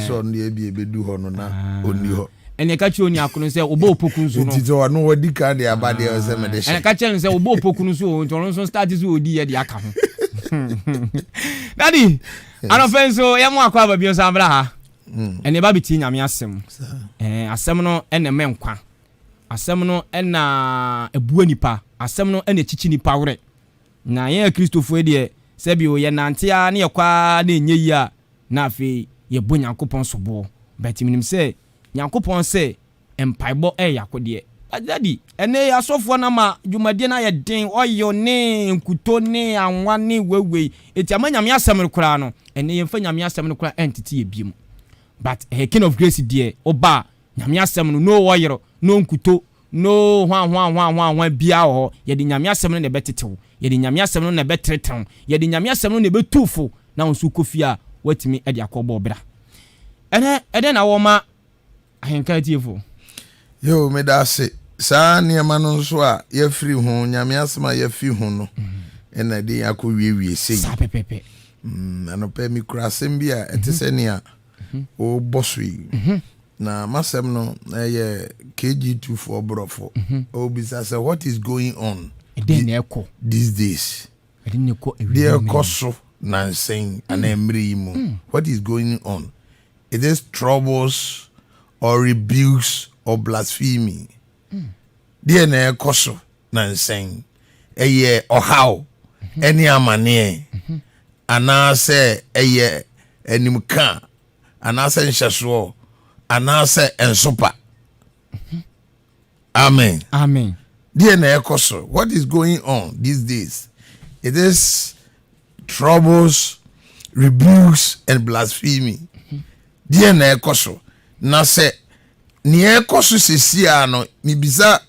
Sɛ ɔno deɛ ebi ebedu hɔ no na ɔnni hɔ. Ɛnna ɛka kyerɛ oni akono sɛ ɔbɔ opoku nso no. Nti sɛ ɔno wadi kan de aba deɛ ɔsɛ mede hyɛ. Ɛnna ɛka kyerɛ no sɛ ɔbɔ opoku no so o, nti ɔno nso start so ɔdi yɛ de aka ho. Daddy, anɔpɛ nso yɛ mo akɔ aba bio nso abra ha. Ɛnna ɛba bɛtie Nyame asɛm. Ɛɛ, asɛm no ɛna ɛmɛ nkwa. Asɛm no ɛna ɛbua nipa. Asɛm no ɛna ɛkyikyi nipa werɛ. Na yɛn Akristofoɔ deɛ, sɛbi o, yɛnante ara ne yɛkɔ ara na ɛnyɛ yie a, na afei yɛbɔ Nyankopɔn soboɔ. But menim sɛ Nyankopɔn sɛ mpaebɔ ɛyɛ akodeɛ. But daddy, ɛnɛ yi asɔfoɔ no ama dwumadie no ayɛ den, oil ne nkuto ne anwa ne weiwei. Enti ama Nyame asɛm no koraa no, ɛnɛ yɛmfa Nyame asɛm no koraa ɛntete yɛ biom. But ɛyɛ King of Grace deɛ, woba a, Nyame asɛm no, no oil, no nkuto, no hwan hwan hwan hwan hwan biara wɔ hɔ. Yɛde Nyame asɛm no na ɛbɛtete wo. Yɛde Nyame asɛm no na ɛbɛtenetene wo. Yɛde Nyame asɛm no na ɛbɛtu wo fo na wo nso wokɔ fie a, woatumi de akɔbɔ bra. Ɛnɛ, ɛdɛn na wɔma Ahenka atiefo? Yoo, meda ase. Saa nneɛma no nso a yɛafiri ho, Nyame asɛm a yɛafi ho no, ɛna ɛde yɛn akɔ wiewie sei. Saa pɛpɛpɛ. Anɔpa mekura asɛm bi a ɛte sɛ nea wobɔ so yi. Na m'asɛm no ɛyɛ KG2 foɔ borɔfo. Ɔbisa sɛ, what is going on Ɛdɛn na ɛkɔ these days? Ɛdɛn na ɛkɔ Deɛ ɛkɔ so nansa yi anaa mmerɛ yi mu. What is going on? It is troubles or rebukes or blasphemy. Deɛ na ɛkɔ so nansa yi? Ɛyɛ ɔhaw ɛne amaneɛ anaasɛ ɛyɛ animka anaasɛ nhyɛsoɔ anaasɛ nsopa? Amen. Amen. Deɛ na ɛkɔ so? What is going on these days? It is troubles, rebukes and blasphemy. Deɛ na ɛkɔ so? Na sɛ nea ɛkɔ so sesia no, mibisa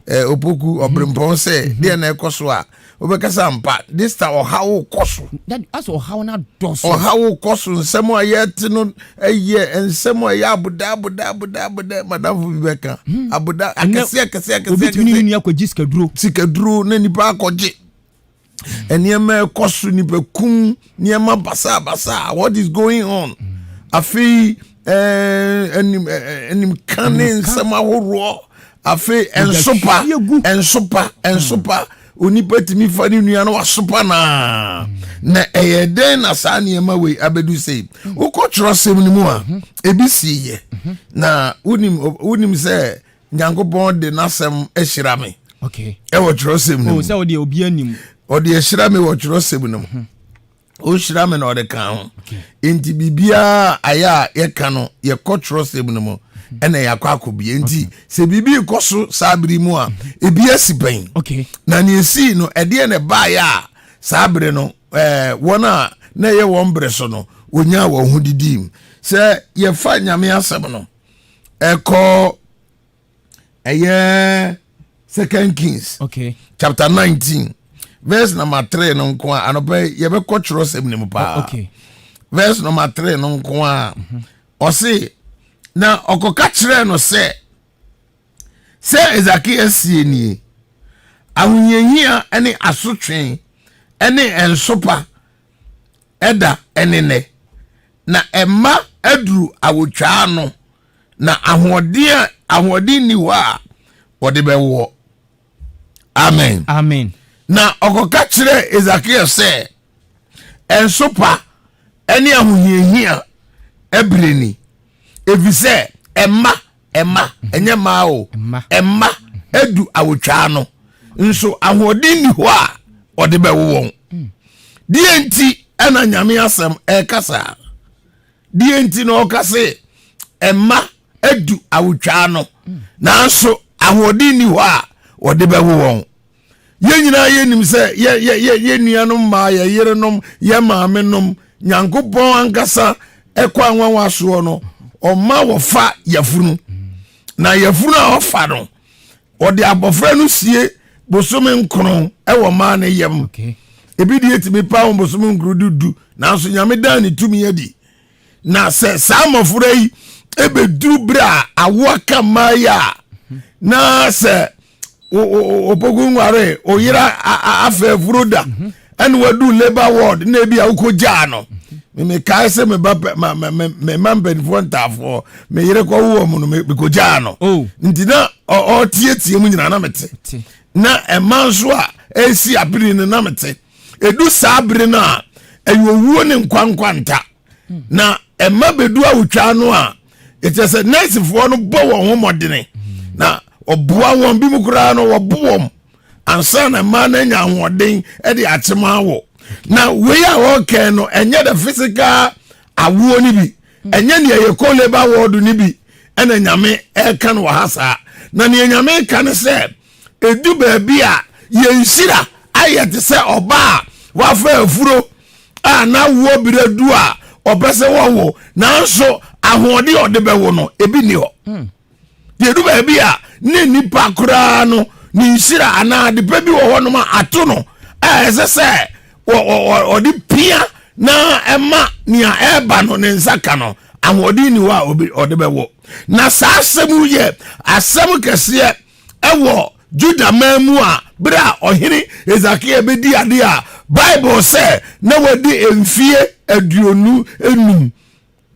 Opoku Ɔbrempɔn sɛ deɛ na ɛkɔ so a, wobɛkasa mpa this time ɔhaw kɔ so. Asɛ ɔhaw no adɔso. Ɔhaw kɔ so, nsɛm a yɛte no ɛyɛ nsɛm a ɛyɛ aboda aboda aboda aboda, madamfo bi bɛka aboda akɛse akɛse akɛse. Obi tumi ne nua kɔgye sikaduro. Sikaduro na nipa akɔgye. Nneɛma ɛkɔ so, nipa kum, nneɛma basa basa. What is going on? Afei anim animka ne nsɛm ahoroɔ, afei nsopa nsopa nsopa, onipa tumi fa ne nua no wasopa naa. Na ɛyɛ dɛn na saa nneɛma wei abɛdu sei? Wokɔ twerɛsɛm no mu a, ebi si yɛ na wonim wonim sɛ Nyankopɔn de n'asɛm ahyira me ɛwɔ twerɛsɛm no mu. Sɛ wode obi anim. Ɔde ahyira me wɔ twerɛsɛm no mu. Ɔhyira me na ɔde ka ho. Nti biribiara ayɛ a yɛka no, yɛkɔ twerɛsɛm no mu ɛna yɛakɔ akɔbie. Nti sɛ biribi rekɔ so saa bere mu a, ebi asi pɛn na nea esii no, ɛdeɛ na ɛbaeɛ a saa bere no wɔn a na ɛyɛ wɔn bere so no wɔnyaa wɔn ho didii mu. Sɛ yɛfa Nyame asɛm no ɛkɔ ɛyɛ Second Kings chapter 19 verse number 3 no nko a, anɔpɛ yɛbɛkɔ twerɛsɛm no mu paa. Verse number 3 no nko a, ɔse na ɔkɔka kyerɛɛ no sɛ Hesekia sie nie, ahohiahia ne asotwe ne nsopa ɛda ne nnɛ, na ɛma aduru awotwaa no, na ahoɔden a ahoɔden nni hɔ a wɔde bɛwoɔ. Amen. Amen. Na ɔkɔka kyerɛ Hesekia sɛ nsopa ne ahohiahia ɛbere ni, efisɛ ɛma ɛnyɛ mmaa o, ɛma adu awotwaa no, nso ahoɔden nni hɔ a ɔde bɛwo wɔn. Deɛ nti ɛna Nyame asɛm ɛka saa? Deɛ nti na ɔka se ɛma adu awotwaa no nanso ahoɔden nni hɔ a wɔde bɛwo wɔn? Yɛn nyinaa yɛnim sɛ yɛ yɛ yɛ yɛ nuanom mmaa, yɛ yerenom, yɛ maame nom, Nyankopɔn ankasa ɛkɔ anwanwa soɔ no, ɔma wɔfa yafunu, na yafunu a ɔfa no, ɔde abɔfra no sie bosome 9 ɛwɔ maa ne yam. Ebi deɛ tumi pa wɔn bosome 9 du du, nanso Nyame dan ne tumi adi. Na sɛ saa mmɔfra yi ebeduru bere a awo aka mmaa yi a, na sɛ Opoku nware oyera afa afuro da, ɛna wadu labour ward na ebi a wokɔ gyaa no. Mekae sɛ me ba ma ma me me mma mpanimfoɔ ntaafoɔ me yere kɔwo wɔn no mekɔgyaa no. Oh. Nti na ɔteatea mu nyinaa na mete. Na ɛma nso a ɛresi apini no na mete. Ɛdu saa bere no a ɛyɛ owuo ne nkwa nkwanta. Na ɛma bɛdu awotwaa no a ɛkyɛ sɛ nɛɛsefoɔ no bɔ wɔn ho mmɔdene na ɔboa wɔn bi mu koraa no wɔbo wɔn ansa na mmaa no anya ahoɔden de akyem awo na wei a wɔkɛn no ɛnyɛ the physical awoɔ no bi ɛnyɛ nea yɛkɔ labour ward no bi ɛna nyame ɛka no wɔ ha saa na nea nyame ka no sɛ ɛdu baabi a yɛn nhyira ayɛ te sɛ ɔbaa a wafa afuro a n'awoɔ berɛ du a ɔpɛ sɛ wɔwo nanso ahoɔden a ɔde bɛwo no ebi nni hɔ hmm. Yɛdu baabi a ne nipa koraa no ne nhyira anaa adepa bi wɔ hɔnom a ato no a ɛsɛ sɛ ɔde pia na ɛma nea ɛreba no ne nsa ka no ahoɔden ni hɔ a ɔde bɛwɔ na saa asɛm yɛ asɛm kɛseɛ ɛwɔ Juda man mu a bere a ɔhene Hesekia bɛdi ade a Bible sɛ na wadi mfie 25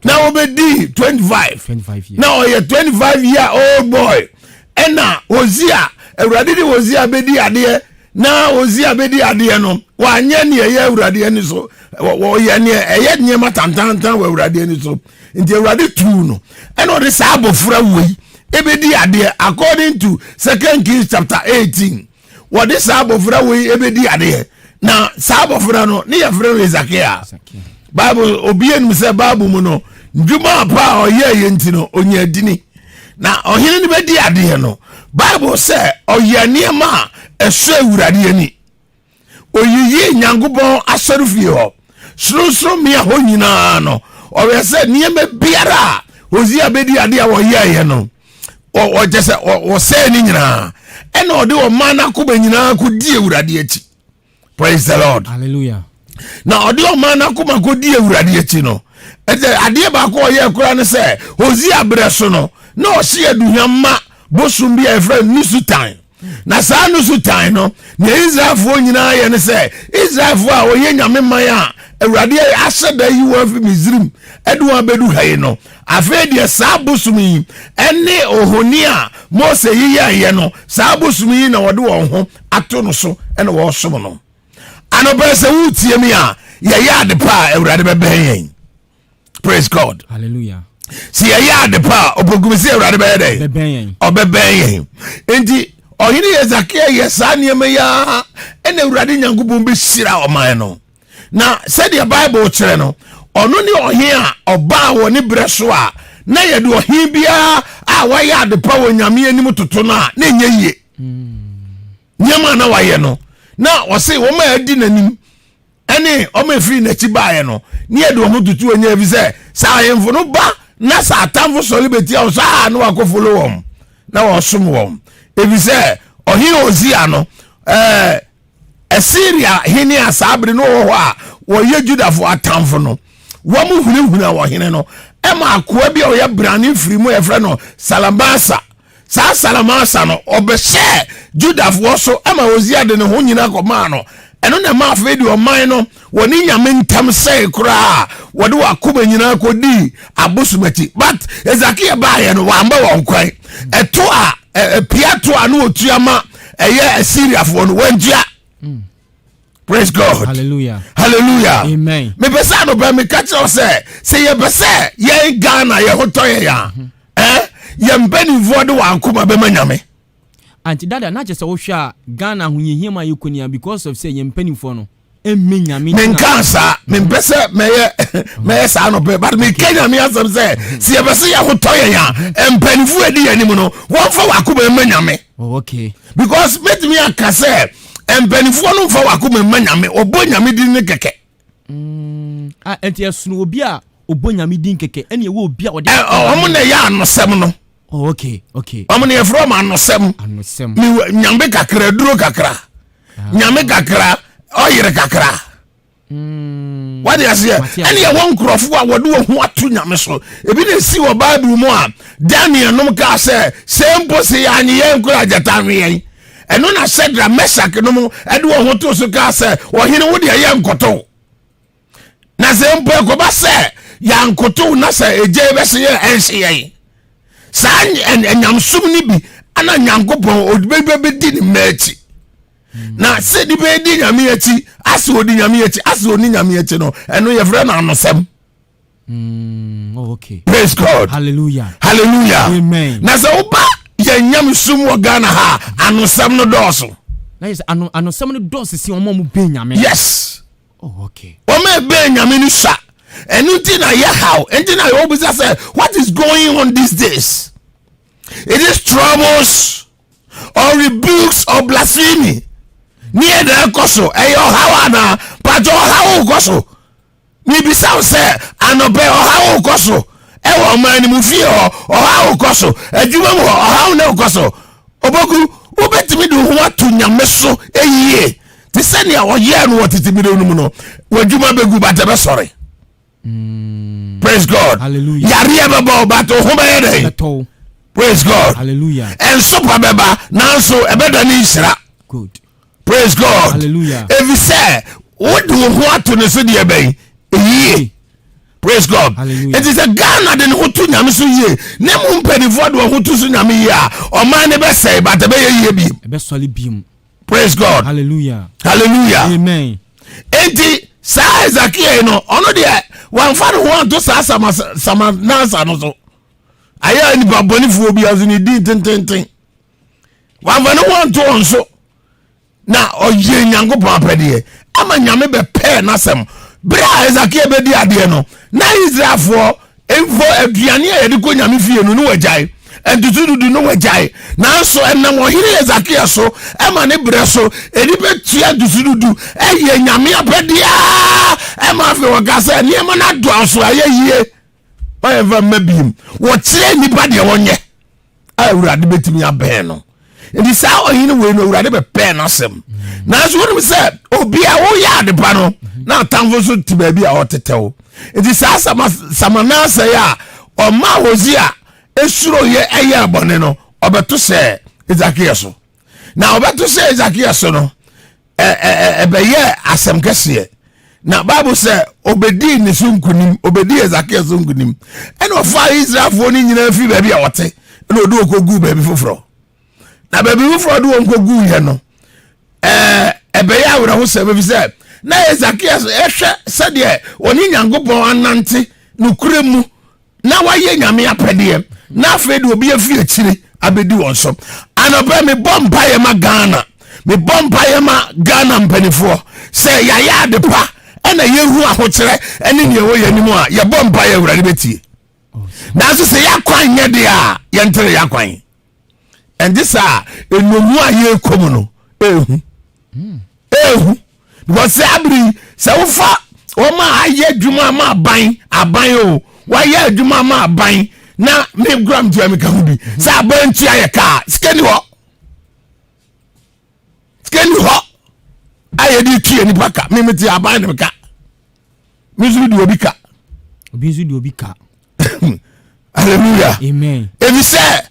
na wɔbɛdi 25 na ɔyɛ 25 year old boy ɛna Hosea awurade de Hosea bɛdi adeɛ na Hosea bɛdi adeɛ no wanyɛ neɛ ɛyɛ awurade ani so wɔyɛ neɛ ɛyɛ nneɛma tantantan wɔ awurade ani so nti awurade tuu no ɛna ɔde saa abɔfra wei ɛbɛdi adeɛ according to Second Kings chapter 18 wɔde saa abɔfra wei ɛbɛdi adeɛ na saa abɔfra no ne yɛfrɛ no Hesekia bible obi anim sɛ bible mu no ndwuma apa a ɔyɛɛ yɛ nti no ɔnya adini na ɔhene no bɛdi adeɛ no bible sɛ ɔyɛ nneɛma a ɛsɔ awurade ani Oyiyii Nyankopɔn asɔrefie hɔ sorɔnsorɔmmea hɔ nyinaa no, ɔhwɛ sɛ nneɛma biara a Hosea bɛdi ade a wɔyɛeɛ no, ɔkyɛ sɛ wɔsɛe ne nyinaa. Ɛna ɔde ɔman no akoma nyinaa kɔdi Awurade akyi. Praise the Lord. Hallelujah. Na ɔde ɔman no akoma kɔdi Awurade akyi no, ɛsɛ adeɛ baako a ɔyɛɛ koraa ne sɛ Hosea berɛ so no, na ɔhye aduhwam ma bosom bi a yɛfrɛ no Nusutan. Na saa nusu tan no, nea Israelfoɔ nyinaa yɛ ne sɛ, Israelfoɔ a wɔyɛ nyame man a Awurade ahyɛ da yi wɔn afi Misrim de wɔn abɛdu ha yi no, afei deɛ saa bosom yi ne ohoni a Mose yeyɛeɛ no, saa bosom yi na wɔde wɔn ho ato no so na wɔresom no. Anɔpa sɛ woretie me a, yɛyɛ ade pa a Awurade bɛbɛn yɛn. Praise God. Hallelujah. Sɛ yɛyɛ ade pa a ɔpɔnkumi sɛ Awurade bɛyɛ dɛ ɔbɛbɛn yɛn. Nti ɔhene Hesekia yɛ saa nneɛma yi ara ɛna Awurade Nyankopɔn bɛhyira ɔman no. Na sɛdeɛ Bible kyerɛ no, ɔno ne ɔhen a ɔbaa wɔ ne berɛ so a na yɛde ɔhen biara a wayɛ ade pa wɔ Nyame anim toto no a na ɛnyɛ yie. Nneɛma a na wayɛ no na ɔse wɔn a adi n'anim ɛne wɔn a ɛfiri n'akyi baeɛ no ne yɛde wɔn ho tutu wɔn ɛfi sɛ sɛ ahemfo no ba na sɛ atamfo sɔre bɛtia wɔn saa na wakɔfolo wɔn na wɔsom wɔn ɛfi sɛ ɔhene Hosea no ɛɛ Asiria hene a saa bere no wɔ hɔ a wɔyɛ Judafo atamfo no wɔn hunahuna ɔhene no ɛma akoa bi a ɔyɛ brane firi mu a yɛfrɛ no Salamasa Saa Salamasa no, ɔbɛhyɛɛ Judafoɔ so ma Hosea de ne ho nyina kɔmaa no. Ɛno na ɛma afei de ɔman no wɔne Nyame ntam sɛe koraa a wɔde wɔn akoma nyinaa kɔdii abosom akyi. But Hesekia baeɛ no, wamba wɔn kwan. Ɛto a, pia to a na wɔtua ma ɛyɛ Assyriafoɔ no, wantua. Praise God. Hallelujah. Hallelujah. Amen. Mepɛ sɛ anɔpɛ meka kyerɛ wo sɛ sɛ yɛpɛ sɛ yɛn Ghana yɛn ho tɔ yɛn a mhm. eh, yɛn mpanimfoɔ de wɔn akoma bɛma Nyame. Anti dada na kyerɛ sɛ wohwɛ a Ghana ahohiahia mu a yɛkɔ nia because of sɛ yɛn mpanimfoɔ no ɛmmɛ Nyame. Menka saa mempɛ sɛ mɛyɛ mɛyɛ saa anɔpɛ but meka Nyame asɛm sɛ sɛ yɛpɛ sɛ yɛn ho tɔ yɛn a mpanimfoɔ adi yɛn anim no wɔmfa wɔn akoma mma Nyame. Oh, okay. Because mɛtumi aka sɛ mpanimfoɔ no mfa wakoma mma nyame ɔbɔ nyame din no kɛkɛ. Mm, ah, nti ɛsono obi a ɔbɔ nyame din kɛkɛ ɛne ɛwɔ obi a ɔde. Ɔmo na ɛyɛ anosɛm no. Oh, okay, okay. Ɔmo na yɛfrɛ ɔmo anosɛm. Anosɛm. Nyame kakra duro kakra. Ah. Nyame kakra ɔyere kakra. Mm. Wade aseɛ ɛne ɛwɔ nkurɔfoɔ a wɔde wɔn ho ato nyame so ebi na esi wɔ bible mu a daniel nom kaa sɛ sɛ mpo sɛ yɛanye yɛn kora agyata nwe yɛn ɛno na sɛdra mesak nom ɛde wɔn ho to so kaa sɛ ɔhene wo deɛ yɛ nkɔtɔ. Na sɛ mpo ɛkɔba sɛ yɛankotow na sɛ egya yi bɛhye yɛn ɛnhye yɛn. Saa anyamesom no bi ana Nyankopɔn ɔbɛbɛdi ne mma akyi. Na sɛ nipa yi di Nyame akyi, asɛ ɔdi Nyame akyi, asɛ ɔni Nyame akyi no, ɛno yɛfrɛ no anosɛm. Oh, okay. Praise God. Hallelujah. Hallelujah. Amen. Na sɛ woba yɛn nyamesom wɔ Ghana ha, anosɛm no dɔɔso. Na yɛ sɛ ano anosɛm no dɔɔso si wɔn a wɔn bɛn Nyame. Yes. Oh, okay. Wɔn a ɛbɛn Nyame no sua. Ɛno nti na yɛ haw. Nti na yɛ bisa sɛ what is going on these days? It is troubles or rebukes or blasphemy. Ní ɛna ɛkɔ so ɛyɛ ɔhaw anaa? Pàtó ɔhaw kɔ so. Mebisa wo sɛ, anɔpɛ ɔhaw rekɔ so ɛwɔ ɔman no mu, fie hɔ ɔhaw rekɔ so, adwuma mu hɔ ɔhaw na rekɔ so. Oboku, wobɛtumi de wo ho ato Nyame so yie te sɛ nea ɔyɛɛ no wɔ tete bere no mu no. W'adwuma bɛgu but ɛbɛsɔre. Praise God. Hallelujah. Yareɛ bɛbɔ but wo ho bɛyɛ dɛn? Bɛtɔw. Praise God. Hallelujah. Ɛnsopa bɛba nanso ɛbɛda ne nhyira. Good. Praise God. Hallelujah. Efisɛ wode wo ho ato ne so deɛ bɛn yie. Praise God. Hallelujah. Eti sɛ Ghana de ne ho to nyame so yie ne mu mpanimfoɔ de wɔn ho to so nyame yie a ɔman ne bɛsɛe but ɛbɛyɛ yie biem. Ɛbɛsɔre biem. Praise God. Hallelujah. Hallelujah. Amen. Enti saa Hesekiel yi no ɔno deɛ wɔamfa ne ho anto saa sama samanasa no so. Ayɛ nipa bɔnefoɔ bi ɔso ne din tententen. Wɔamfa ne ho anto wɔn so. Na ɔyɛ Nyankopɔn apɛdeɛ ama Nyame bɛpɛɛ n'asɛm. Berɛ a Hesekiel bɛdi adeɛ no, na Israelfoɔ mpo aduane a yɛde kɔ Nyame fie no ne wɔagyae, ntoto dudu no wɔagyae. Nanso ɛnam ɔhene Hesekiel so ɛma ne berɛ so nnipa tua ntoto dudu ɛyɛ Nyame apɛdeɛ a ɛma afei wɔka sɛ nneɛma no adɔɔso ayɛ yie ma yɛmfa mma biem. Wɔkyerɛ nnipa deɛ wɔnyɛ. a awurade bɛtumi abɛn no nti saa ɔhene wei no awurade bɛpɛɛ n'asɛm nanso wonim sɛ obi a woyɛ ade pa no na atamfo so te baabi a ɔtetɛw nti saa samanasɛe a ɔma Hosea esuro yɛ ɛyɛ bɔne no ɔbɛto sɛ Ezekiel so na ɔbɛto sɛ Ezekiel so no ɛbɛyɛɛ asɛm kɛseɛ na bible sɛ obɛdii ne so nkonim obɛdii Hesekiel so nkonim ɛna ɔfaa Israelfoɔ no nyinaa firi baabi a wɔte ɛna ɔde wɔn kɔguu baabi foforɔ na baabi foforɔ de wɔn kɔguiɛ no ɛbɛyɛ awerɛhosɛm ɛfiri sɛ na Hesekiel ɛhwɛ sɛdeɛ ɔne Nyankopɔn anante nokorɛ mu na wayɛ nyame apɛdeɛ na afei de obi afi akyire abɛdi wɔn so anɔpɛ mebɔ mpaeɛ ma ghana mebɔ mpaeɛ ma ghana mpanimfoɔ sɛ yɛayɛ ade pa ɛna yɛhu ahokyerɛ ɛne nea ɛwɔ yɛn anim a yɛbɔ mpaeɛ awurade bɛtie nanso sɛ yɛakwan nyɛ deɛ a yɛntere yɛakwan ɛnte saa nnomu a yɛrekɔ mu no ehu ehu because sɛ abiri sɛ wofa wɔn a ayɛ adwuma ama aban aban o wɔayɛ adwuma ama aban na me kura ntua mi ka ho bi sɛ aban ntua yɛ kaa sika ni hɔ sika ni hɔ a yɛde tua nipa ka me me te aban ne ka me nso di obi ka. Obi nso di obi ka. Hallelujah. Amen. Efisɛ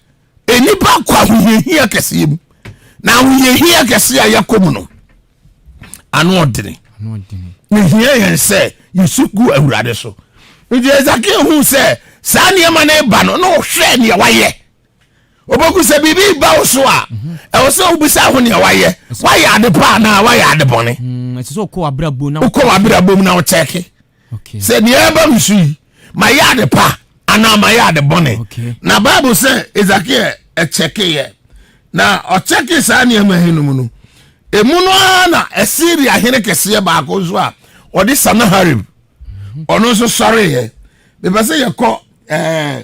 nnipa kɔ ahohiahia kɛseɛ mu na ahohiahia kɛseɛ a yɛkɔ mu no ano ɔdene na hia yɛn sɛ yɛsu gu awurade so nti Hesekiel hu sɛ saa nneɛma no ba no na ɔhwɛ nea wayɛ Oboku sɛ biribi ba wo so a, ɛwɔ sɛ wobisa ho nea wayɛ. Wayɛ ade pa anaa wayɛ ade bɔne? Mm, ɛsɛ sɛ wokɔ w'abrabɔ na wokɔ w'abrabɔ mu na wokyɛke sɛ nea ɛba me so yi, mayɛ ade pa anaa mayɛ ade bɔne. Na Bible sɛ Ezekiel ɛkyɛkeeɛ. Na ɔkyɛke saa nneɛma yi no mu no, emu no ara na Asiria hene kɛseɛ baako nso a ɔde Sanaharib, ɔno nso sɔreeɛ. Mepɛ sɛ yɛkɔ ɛɛ eh,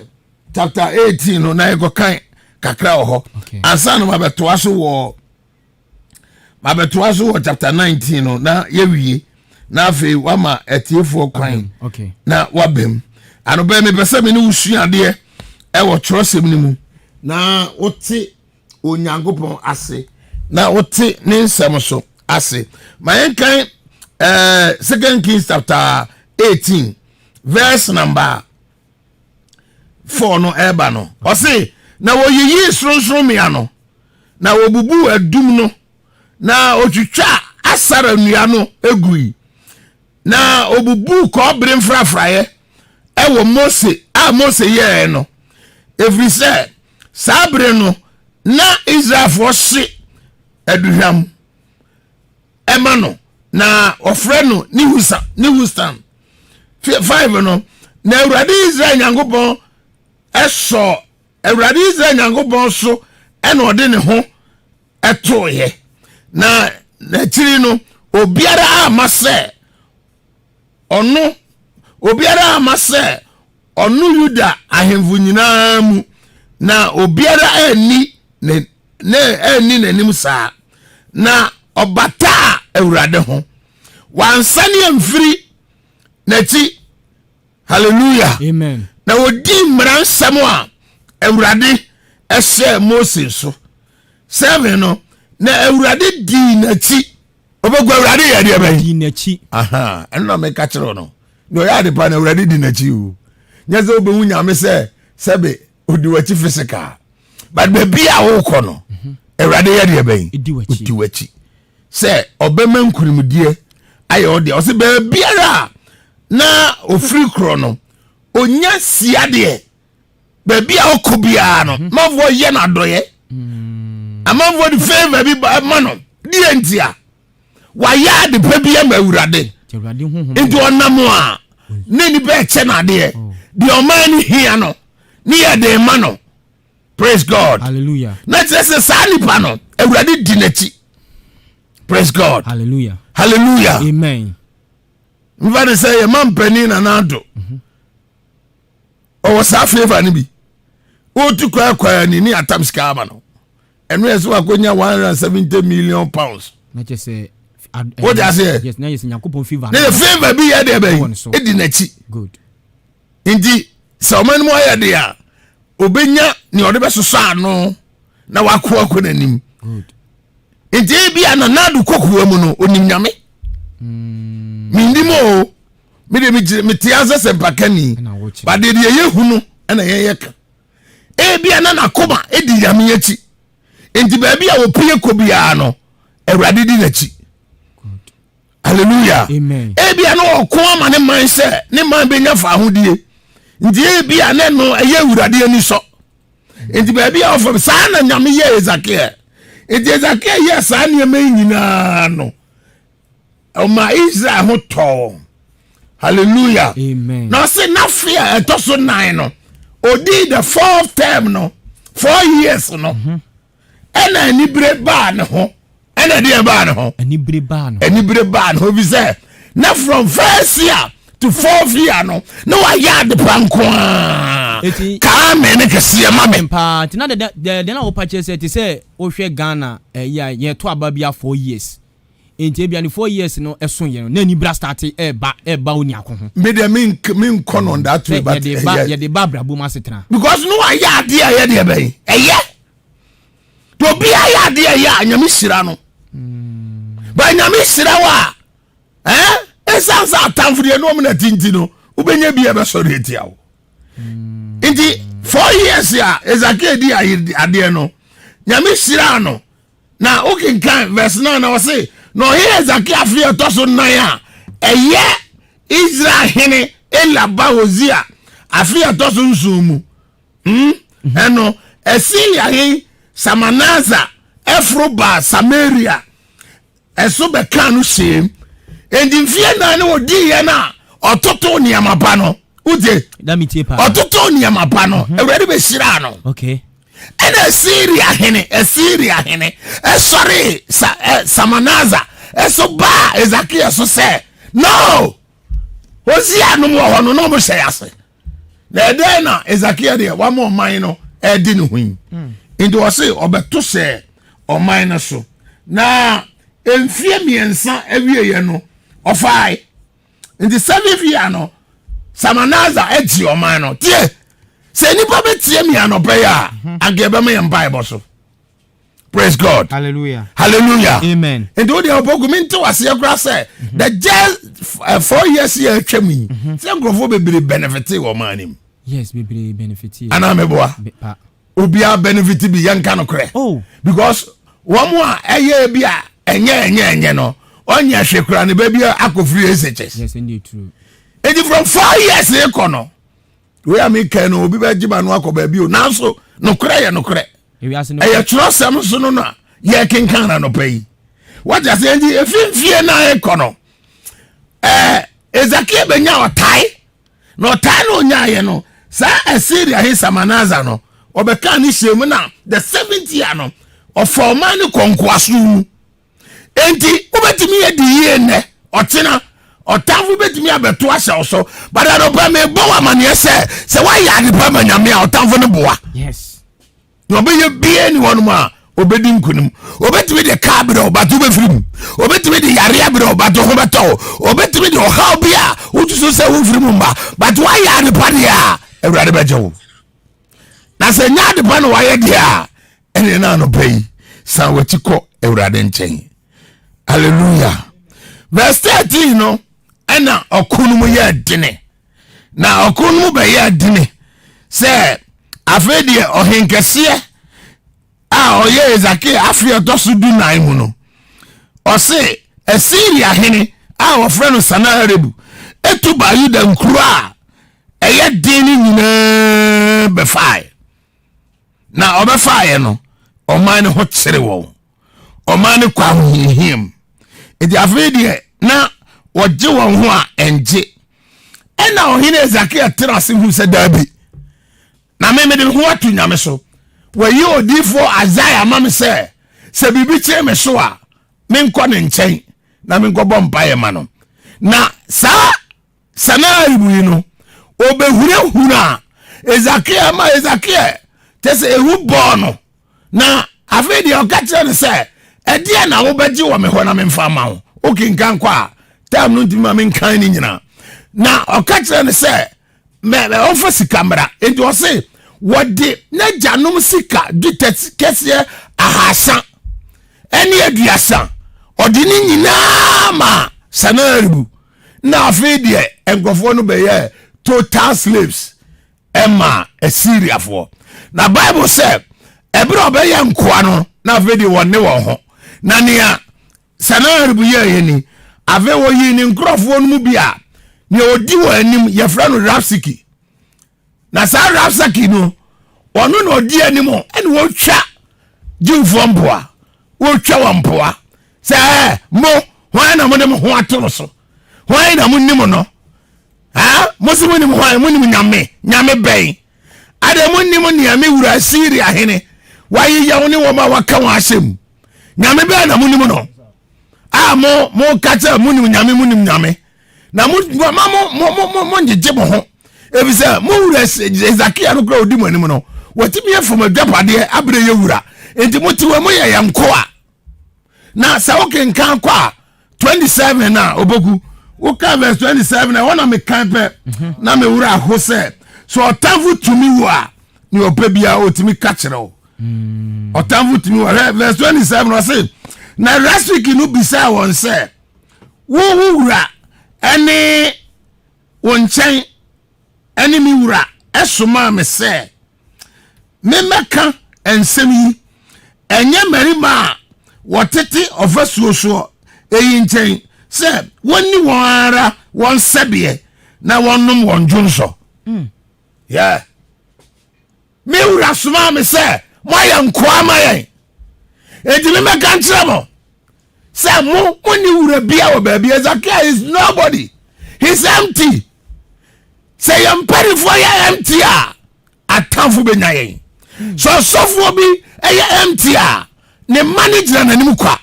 chapter 18 no na yɛkɔkan kakra wɔ hɔ ansa na mabɛtoa so wɔ mabɛtoa so wɔ chapter 19 no na yɛwie na afei wama atiefoɔ kwan na wabam anobɛ mepɛ sɛ me ne wo sua adeɛ ɛwɔ twerɛsɛm no mu na wote onyankopɔn ase na wote ne nsɛm so ase ma yɛnkan eh, second kings chapter 18 verse number 4 no ɛreba no ɔse na wɔyiyii soronsorommea no na wɔbubuu adum no na ɔtwitwa asara nnua no gui. Na ɔbubuu kɔbere mfrafraeɛ ɛwɔ Mose a Mose yɛɛ no, ɛfiri sɛ saa bere no na Israelfoɔ hye aduhwam ɛma no, na ɔfrɛ no Nehustan. 5 no, na Awurade Israel Nyankopɔn ɛsɔ Awurade Israel Nyankopɔn so ɛna ɔde ne ho ɛtoeɛ, na n'akyiri no obiara ama sɛ ɔno obiara ama sɛ ɔno Yuda ahemfo nyinaa mu, na obiara anni ne ne anni n'anim saa. Na ɔbataa Awurade ho, wansane amfiri n'akyi. Hallelujah. Amen. Na wɔdii mmara nsɛm a Awurade ɛhyɛɛ Mose so. 7 no, na Awurade dii n'akyi. Ɔbɛgu Awurade yɛ deɛ bɛn? Dii n'akyi. Ɛno na meka kyerɛ no. Na ɔyɛ ade pa na Awurade di n'akyi o. Nyɛ sɛ wobɛhu Nyame sɛ sɛbe odi w'akyi physical. But baabi a wokɔ no, Awurade yɛ deɛ bɛn? Odi w'akyi. Sɛ ɔbɛma nkunimdie ayɛ ɔdeɛ. Ɔsɛ baabiara a na ofiri korɔ no, onya siadeɛ. Baabi a ɔkɔ biara no, amanfoɔ yɛ no adɔyɛ. Amanfoɔ de favour bi ma no. Deɛ nti a wayɛ ade pa bi ama Awurade. Nti ɔnam a ne nipa ɛkyɛ no adeɛ. Deɛ ɔman no hia no, ne yɛ de ma no. Praise God. Hallelujah. Na kyerɛ sɛ saa nipa no, Awurade di n'akyi. Praise God. Hallelujah. Hallelujah. Amen. Nfa de sɛ yɛ ma mpanin Nana Addo. Ɔwɔ saa favour no bi. Wotu kwan kwan ni ne atam sika ama no. Ɛno yɛ sɛ wakɔnya £170 million. Na kyerɛ sɛ Wode aseɛ? Yes, na yɛ sɛ Nyankopɔn favour. Na yɛ favour bi yɛ deɛ Ɛwɔ ne so. bɛyi edi n'akyi. Good. Nti sɛ ɔman no mu ayɛ deɛ a, obenya nea ɔde bɛsosɔ ano na wako akɔ n'anim. Good. Nti ebi a Nana Addo kɔkoa mu no, onim Nyame. Mennim o. Me de mete ase sɛ mpakani. Ɛna wokyerɛ. But deɛ deɛ yɛhu no ɛna yɛyɛ ka. Ebi a na n'akoma edi Nyame akyi. Nti baabi a wɔpue kɔ biara no, Awurade di n'akyi. Hallelujah. Amen. Ebi a na ɔko ama ne man sɛ ne man bɛnya fahodie. Nti ebi a na ɛno ɛyɛ Awurade ani sɔ. Nti baabi a ɔfam saa na Nyame yɛ Ezekiel. Nti Ezekiel yɛ saa nneɛma yi nyinaa no, ɔma Israel ho tɔɔ wɔn. Hallelujah. Amen. Na ɔse n'afe a ɛtɔ so 9 no, odi the fourth term no, 4 years no, ɛna anibere baa ne ho. Ɛna ɛdeɛ baa ne ho? Anibere baa no. Anibere baa ne ho bi sɛ na from first year to fourth year no, na wayɛ ade pa nko ara. Kaa me ne kɛseɛ ma me. Paa, nti na dɛ dɛ na wopa kyerɛ sɛ te sɛ wohwɛ Ghana ɛyi a yɛto aba bi a 4 years. Nti ebia ne 4 years no ɛso yɛ no na anibere start ɛɛba oni ako ho. Me deɛ me nkɔ no on that way, Sɛ but yɛde ba ɛyɛ yɛde ba abrabɔ mu asetena. Because no wayɛ adeɛ a ɛyɛ deɛ bɛn ɛyɛ to obiara yɛ adeɛ a ɛyɛ a Nyame hyira no. Ba Nyame hyira wo a, ɛn ɛsiane sɛ atamfo deɛ ne ɔmo na ti nti no, wobɛnya bi a ɛbɛsɔre atia wo. Nti 4 years a Ezekiel di adeɛ no, Nyame hyira no. Na wokenkan verse 9 na ɔse na ɔhene Hesekia afe a ɛtɔ so 4 a ɛyɛ Israel hene Ela ba Hosea afe a ɛtɔ so 7 mu, ɛno Asiria hene Samanasa ɛforo baa Samaria ɛso bɛkaa no hyɛm. Enti mfeɛ 4 ne wɔdiiɛ no a ɔtoto nneɛma pa no, wotie? Na mi tie paa. Ɔtoto nneɛma pa no, Awurade bɛhyiraa no. Ɛna Asiria hene ɛsɔre sa ɛ Samanasa ɛso baa Ezekiel so sɛ no Hosea nom wɔ hɔ no na ɔmo hyɛ ase na ɛdɛn na Ezekiel deɛ wama ɔman no ɛdi ne ho yi. Nti ɔse ɔbɛto sɛ ɔman no so na mfie 3 awieɛ no ɔfae. Nti seventh year no, Samanasa agye ɔman no. Tie, sɛ nipa bɛtie mi anɔpɛ yi a, anka yɛbɛma yɛn mpaebɔ so. Praise God. Hallelujah. Hallelujah. Amen. Nti wo deɛ ɔpɔku mi nte waseɛ koraa sɛ the just 4 years yɛ atwa mu yi sɛ nkurɔfoɔ bebree benefit wɔ ɔman no mu. Yes, bebree benefit. Anaa meboa? Pa. Obiara benefit bi, yɛnka no korɛ. Oh. Because wɔn a ɛyɛ bi a ɛnyɛ ɛnyɛ ɛnyɛ no, Ɔnyɛ hwɛ kura ne ba bi akɔ free SHS. Eti from 4 years ekɔ no, wei a meka no, obi bɛgye ma no akɔ baabi o, nanso nokorɛ yɛ nokorɛ. Ɛyɛ twerɛsɛm so no a yɛkenkan na nɔpɛ yi wagye ase. Nti efi mfie na ekɔ no, Ezekiel bɛnya ɔtae, na ɔtae na onyaayɛ no, saa Assyria he Salmanaza no ɔbɛka ne hyɛ mu, na the seventh year no ɔfa ɔman ne kɔ nkoaso mu. Enti wobɛtumi adi yie nnɛ, ɔkyena ɔtamfo bɛtumi abɛto ahyɛ wo so. But anɔpɛ mebɔ wo amanneɛ sɛ woayɛ ade pa ma Nyame a, ɔtamfo no boa na ɔbɛyɛ bie ni hɔnom a obɛdi nkonim. Obɛtumi de kaa berɛ wo bato wobɛfiri mu, obɛtumi de yareɛ berɛ wo bato ho bɛtɔ wo, obɛtumi de ɔhaw bi a wotuso sɛ womfiri mu mba, but woayɛ ade pa deɛ a, Awurade bɛgye wo. Na sɛ nyɛ ade pa na wayɛ deɛ a, ɛne na anɔpa yi san w'akyi kɔ Awurade nkyɛn. Hallelujah. Verse 13 no, ɛna ɔko no mu yɛ dene, na ɔko no mu bɛyɛ dene sɛ afei deɛ ɔhenkɛseɛ a ɔyɛ Hesekiel afe a ɛtɔ so 14 mu no, ɔse Asiria hene a wɔfrɛ no Sanaheribu etu ba Yuda nkuro a ɛyɛ den no nyinaa bɛfae. Na ɔbɛfaeɛ no, ɔman no ho kyere wɔn, ɔman no kɔ ahohiahia mu. Nti afei deɛ na wɔgye wɔn ho a ɛngye. Ɛna ɔhene Hesekiel tena ase hu sɛ daabi, na me mede ho ato Nyame so. Wɔyi odiyifoɔ Isaiah ma me sɛ biribi kyerɛ me so a, menkɔ ne nkyɛn na menkɔbɔ mpaeɛ ma no. Na saa Sanaheribu yi no, ɔbɛhunahuna Hesekiel ma Hesekiel kyɛ sɛ ehu bɔɔ no. Na afei deɛ ɔka kyerɛ no sɛ, ɛdeɛ na wobɛgye wɔ me hɔ na memfa ma wo? Wokenkan kɔ a, time no ntumi ma menkan ne nyinaa. Na ɔka kyerɛ no sɛ ɔmfa sika mmra. Enti ɔse wɔde n'agyanom sika dwetɛ kɛseɛ 330, ɔde ne nyinaa ma Sanaheribu. Na afei deɛ nkurɔfoɔ no bɛyɛ total slaves ɛma Assyriafoɔ. Na Bible sɛ ɛberɛ a ɔbɛyɛ nkoa no, na afei deɛ wɔne wɔn ho. Na nea Sanaheribu yɛeɛ ni: afei wɔyii ne nkurɔfoɔ no mu bi a nea ɔdi wɔn anim yɛfrɛ no Rabsaki. Na saa Rabsaki no, ɔno na ɔdi anim, ɛna wɔtwa Jewfoɔ mpoa, wɔtwa wɔn mpoa sɛ, mo hwan na mode mo ho ato no so? Hwan na monim no? Mo se monim hwan? Monim nyame? Nyame bɛn? Adɛ monim nea me wura Asiria hene wayeyɛ wo ne wɔn a waka wɔn ahyɛ mu? Nyame bɛn na monim no a mo mo ka kyerɛ monim nyame, monim nyame? Na mo ma mo mo mo mo mo ngyegye mo ho, efisɛ mo wura Hesekia no kura odi mo anim no, wɔtumi afam adwapadeɛ abere yɛ wura, nti mo te wɔ mo yɛ yɛn nkoa. Na sɛ wokenkan kɔ a 27 na oboku woka verse 27 na ɛhɔ na mekan pɛ na mewura aho sɛ ɔtamfo tumi wo a, ne ɔpɛ biara ɔtumi ka kyerɛ wo. Ɔtamfo tumi wɔ hwɛ verse 27, ɔse na Rasiki no bisaa wɔn sɛ, wo wura ɛne wo nkyɛn ɛne me wura ɛsomaa me sɛ memmɛka nsɛm yi, ɛnyɛ mmarima a wɔtete ɔfasuo soɔ eyi nkyɛn sɛ wɔnni wɔn ara wɔn sɛbeɛ na wɔnnom wɔn dwonsɔ? Yeah. Me wura somaa me sɛ moayɛ nkoa ma yɛn, enti memmɛka nkyerɛ mo sɛ mo monni wura bia wɔ baabi. Hezekiah is nobody, he's empty. Sɛ yɛn mpanimfoɔ yɛ empty a, atamfo bɛnya yɛn. Sɛ ɔsɔfoɔ bi yɛ empty a, ne mma no gyina n'anim kwa,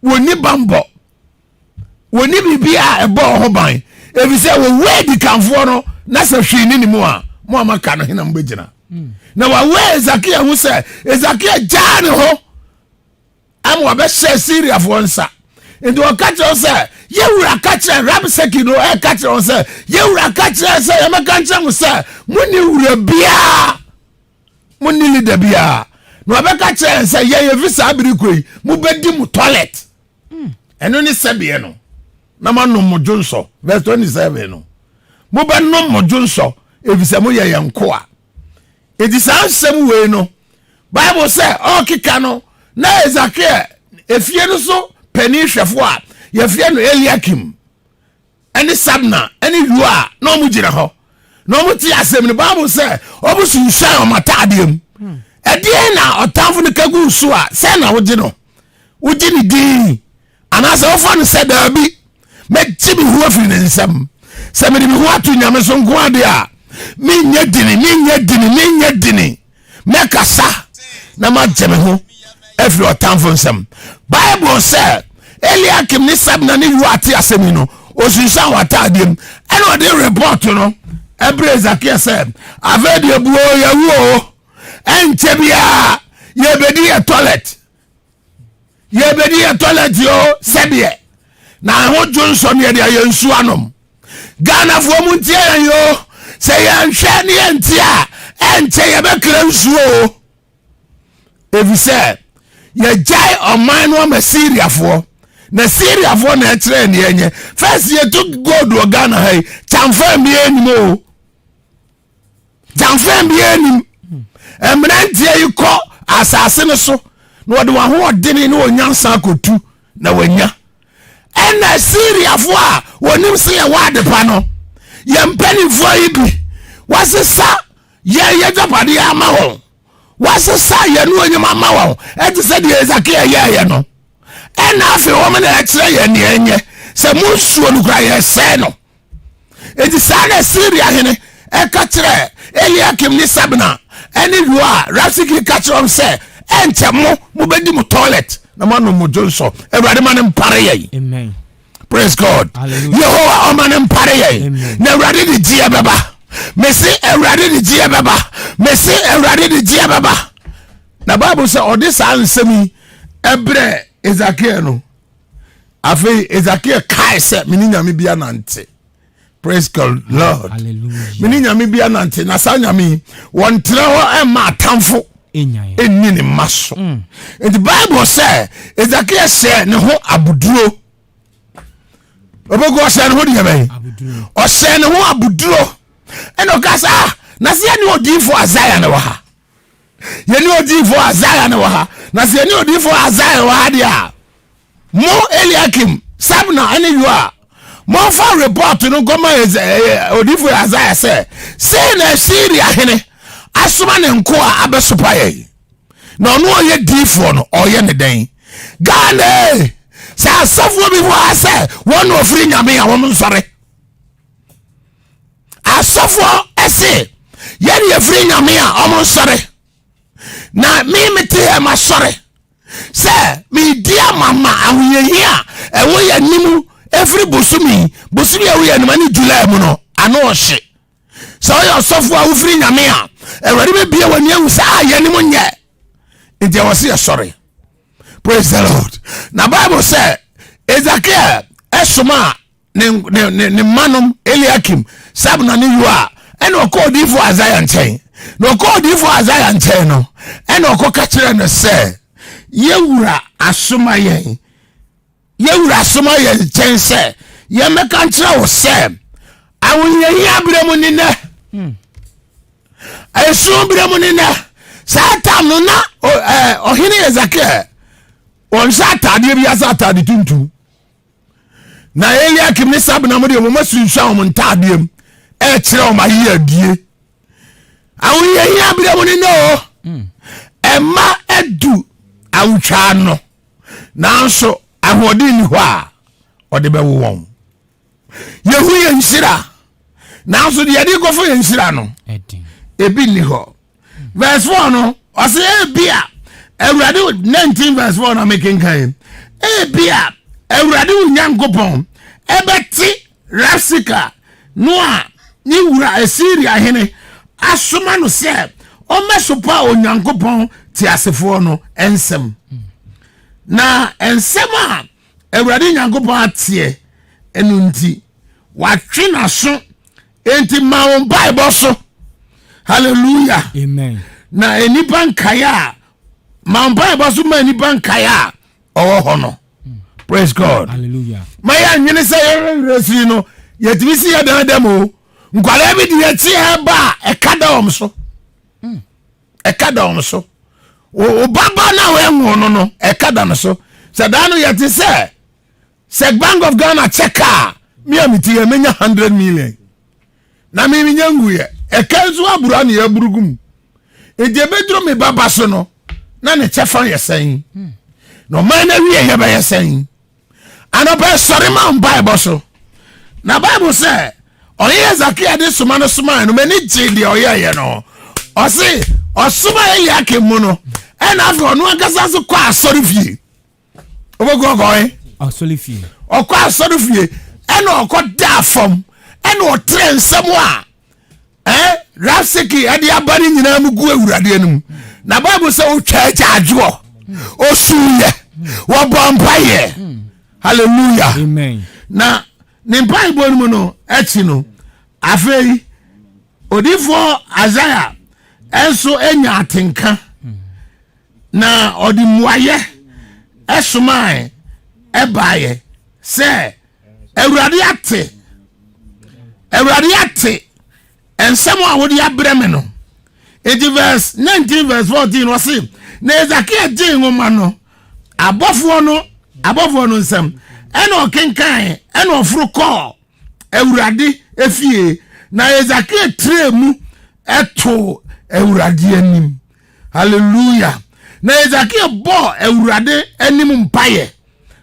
wɔnni bambɔ, wɔnni biribi a ɛbɔ ho ban, efisɛ wɔwɔ adikanfoɔ no na sɛ hwee ne ne mu a, mo a maka no hena mobɛgyina? Na wɔawɔ Hesekia ho sɛ Hesekia gyaa ne ho ama wɔbɛhyɛ Syriafoɔ nsa. Nti ɔka kyerɛ sɛ yɛwura ka kyerɛ Rabsaki no, ɛka kyerɛ wɔn sɛ yɛwura ka kyerɛ sɛ yɛmɛka nkyerɛ mo sɛ monni wura biara, monni leader biara. Na ɔbɛka kyerɛ yɛn sɛ yɛn yɛfi saa bere kɔ yi mobɛdi mo toilet, ɛno ne sɛbeɛ no, na moanom mo dwonsɔ. Verse 27 no, mobɛnom mo dwonsɔ efisɛ moyɛ yɛn nkoa. Enti saa nsɛm wei no, Bible sɛ ɔrekeka no na Hesekiel efie no so panin hwɛfo a yɛfrɛ no Eliakim ne Sabna ne Yoa na wɔn gyina hɔ na wɔn te asɛm no Bible sɛ wɔn sunsuan wɔn ataadeɛ mu. Ɛdeɛn na ɔtamfo no ka gu so a sɛ na wogye no wogye ne din anaasɛ wofa no sɛ daabi mɛgye me ho afiri ne nsam sɛ mede me ho ato nyame so nko adeɛ a menyɛ dini menyɛ dini menyɛ dini mɛkasa na magye me ho afiri ɔtamfo nsam bible sɛ eliakim ne sebna ne yoa te asɛm yi no ɔsunsuan wɔ ataadeɛ mu ɛna ɔde report no ɛbrɛ Hesekiel sɛ afei deɛ buo yɛwu o ɛnkyɛ biara yɛbɛdi yɛ toilet yɛbɛdi yɛ toilet o sɛdeɛ na ɛho dwo nsɔ ne yɛde ayɛ nsuo anom ghanafoɔ mu ntie yɛn o sɛ yɛnhwɛ ne yɛntie a ɛnkyɛ yɛbɛkra nsuo o ɛfiri yɛgyae ɔman no ama syriafoɔ na syriafoɔ na ɛkyerɛ ne yɛnyɛ first yɛtu gold wɔ ghana ha yi kyamfa mmea anim o Gyamfɛn biara nim. Mmeranteɛ yi kɔ asase no so na wɔde wɔn ahoɔdene ne wɔn nyansa akɔtu na wɔanya. Ɛna Siriafoɔ a wɔnim sɛ yɛwɔ adepa no, yɛn mpanimfoɔ yi bi wɔasesa yɛn yɛdwapadeɛ ama wɔn, wɔasesa yɛn nuonyam ama wɔn, ɛte sɛ deɛ Hesekiel yɛɛyɛ no. Ɛna afei wɔn na ɛkyerɛ yɛn deɛ ɛnyɛ sɛ mo nsuo no kora yɛsɛe no. Enti saa na Siria hene ɛka kyerɛ Eliakim ne Sebna ɛne Yoa Rabsake ka kyerɛ wɔn sɛ ɛnkyɛ mo mobɛdi mo toilet na moanom mo dwonsɔ. Awurade ma no mpare yɛn. Amen. Praise God. Yehowa ɔma no mpare yɛn. Na Awurade de gyeɛ bɛba. Mese Awurade de gyeɛ bɛba. Mese Awurade de gyeɛ bɛba. Na Bible sɛ ɔde saa nsɛm yi ɛbrɛ Ezekiel no. Afei Ezekiel kae sɛ mene nyame bi anante. Praise God Lord. Mene nyame bi anante na saa nyame yi wɔntena hɔ ɛmma atamfo ɛnni ne mma so. Mm. Nti Bible sɛ Ezekiel hyɛ ne ho aboduro. Ɔbɛgu ɔhyɛ ne ho deɛ bɛn? Ɔhyɛ ne ho aboduro. Ɛna ɔka sɛ ah na sɛ yɛne odiyifoɔ Isaiah na wɔ ha. Yɛne odiyifoɔ Isaiah na wɔ ha. Na sɛ yɛne odiyifoɔ Isaiah wɔ ha deɛ a mo Eliakim, Sebna ne Yoa, momfa report no nkɔma odifo Isaiah sɛ, sei na Asiria hene asoma ne nkoa abɛsopa yɛn. Na ɔno ɔyɛ diifoɔ no, ɔyɛ ne dɛn? Ghana e, sɛ asɔfoɔ bi wɔ ha sɛ wɔn na ɔfiri nyame a wɔn nsɔre. Asɔfoɔ ɛse yɛne yɛfiri nyame a wɔn nsɔre. Na me mete hɛ masɔre. sɛ meredi ama ma ahohiahia a ɛwɔ yɛn anim ɛfiri bosome bosome a ɛwɔ yɛn anim ne July mu no ano ɔhye sɛ ɔyɛ ɔsɔfo a wofiri nyame a awurade bɛbie w'ani ahu sɛ a yɛn anim nyɛ nti ɛwɔ sɛ yɛsɔre. Praise the Lord. Na Bible sɛ Ezekiel ɛsoma ne ne ne ne mmanom Eliakim, Sebna ne Yoa ɛna ɔkɔ odiifo Isaiah nkyɛn. Na ɔkɔ odiifo Isaiah nkyɛn no, ɛna ɔkɔka kyerɛ no sɛ, yɛwura asoma yɛn, yɛwura asoma yɛn nkyɛn sɛ yɛmmɛka nkyerɛ wo sɛ ahohiahia berɛ mu ne nɛ, hmm. esu berɛ mu ne nɛ. Saa tam no na ɔhene Hesekiel ɔnhyɛ ataadeɛ bi ase ataade tuntum. Na Eliakim ne Sabna mo deɛ wɔn asunsuan wɔn ntaadeɛ mu ɛrekyerɛ wɔn ayeyɛdie. Ahohiahia berɛ mu ne nɛ o. Hmm. Ɛma adu awotwaa no nanso ahoɔden ni hɔ a ɔde bɛwo wɔn. Yɛhu yɛn nhyira nanso deɛ yɛde kɔfo yɛn nhyira no ebi nni hɔ. Verse 4 no ɔsɛ ebi a awurade 19 verse 4 na mekenkan ebi a awurade wo nyankopɔn ɛbɛte Rabsaka no a ne wura Asiria hene asoma no sɛ ɔmmɛsopa Onyankopɔn teasefoɔ no nsɛm. Na nsɛm a Awurade Nyankopɔn ateɛ ɛno nti, watwe n'aso. Enti ma wo mpaebɔ so. Hallelujah. Amen. Na nnipa nkae a ma wo mpaebɔ so ma nnipa nkae a ɔwɔ hɔ no. Praise God. Hallelujah. Ma yɛ anwene sɛ yɛwerɛ firi no yɛtumi si yɛ dan dɛm o. Nkwadaa bi de yɛkyi ɛba a ɛka da wɔn so. Hmm. Ɛka da wɔn so. Wo baba no a wɔanwo no no ɛka da no so. Sɛ daa no yɛte sɛ. Sɛ Bank of Ghana kyɛ ka a, me a mete yɛ menya 100 million. Na me menya nguyɛ. Ɛka nso abura ne yɛaburu gu mu. Nti ɛbɛduru me ba ba so no, na ne kyɛfa yɛ sɛn? Na ɔman no awie yɛbɛyɛ sɛn? Anɔpa sɔre ma mpaebɔ so. Na Bible sɛ ɔyɛ Hesekia de soma no somae no, m'ani gye deɛ ɔyɛeɛ no. Ɔse ɔsoma Eliakim mu no, ɛna afei ɔno ankasa nso kɔ asɔre fie. Wobɛkɔ ɔkɔe? Asɔre fie. Ɔkɔ asɔre fie ɛna ɔkɔ daa fam ɛna ɔtrɛ nsɛm a eh, Rabsake ɛde aba no nyinaa mu gu Awurade anim. Na Bible sɛ wotwa agyaadwoɔ, ɔsuiɛ, wɔbɔ mpaeɛ. Hallelujah. Amen. Na ne mpaebɔ no mu no akyi no, afei odiyifoɔ Isaiah nso anya atenka na ɔde mmuayɛ ɛsomae ɛbaeɛ sɛ Awurade ate, Awurade ate nsɛm a wode abrɛ me no. Enti verse 19 verse 14 ɔse, na Hesekia gyee nwoma no abɔfoɔ no abɔfoɔ no nsɛm, ɛna ɔkenkan, ɛna ɔforo kɔɔ Awurade efie, na Hesekia tiree mu ɛtoo Awurade anim. Hallelujah. Na Hesekia bɔɔ Awurade anim mpaeɛ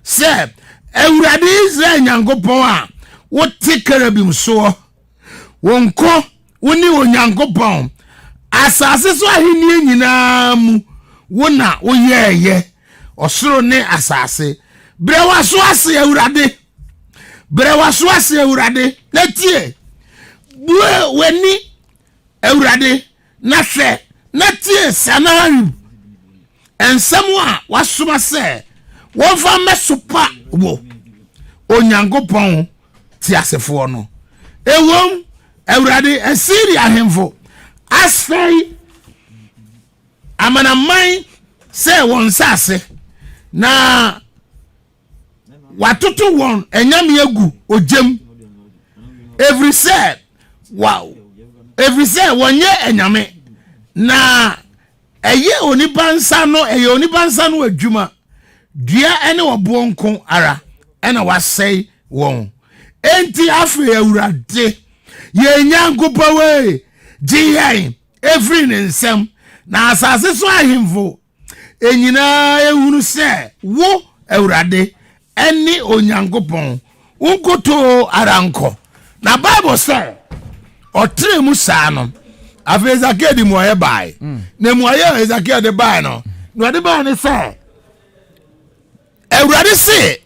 sɛ, Awurade Israel Nyankopɔn a wote kerubim soɔ, wo nko wone Onyankopɔn, asase so ahennie nyinaa mu wo na woyɛɛyɛ, ɔsoro ne asase. Brɛ w'aso ase, Awurade, brɛ w'aso ase, Awurade, na tie. Bue w'ani, Awurade, na hwɛ, na tie Sanaherib nsɛm a wasoma sɛ wɔmfa mmɛsopa wo, Onyankopɔn teasefoɔ no. Ɛwom, Awurade, Asiria ahemfo asɛe amanaman sɛ wɔn nsase, na watoto wɔn anyame agu ogyam, ɛfiri sɛ wa ɛfiri sɛ wɔnyɛ anyame, na ɛyɛ onipa nsa no ɛyɛ onipa nsa no adwuma, dua ne ɔboɔ nko ara ɛna wasɛe wɔn. Enti afei Awurade yɛn Nyankopɔn wei, gye yɛn ɛfiri ne nsam, na asase so ahemfo nyinaa ehunu sɛ wo, Awurade, ne Onyankopɔn, wo nkutoo ara nkɔ. Na Bible sɛ ɔtrɛɛ mu saa no, afei Hesekiel de mmuaeɛ bae. Na mmuaeɛ a Hesekiel de bae no, na ɔde bae ne sɛ, Awurade se,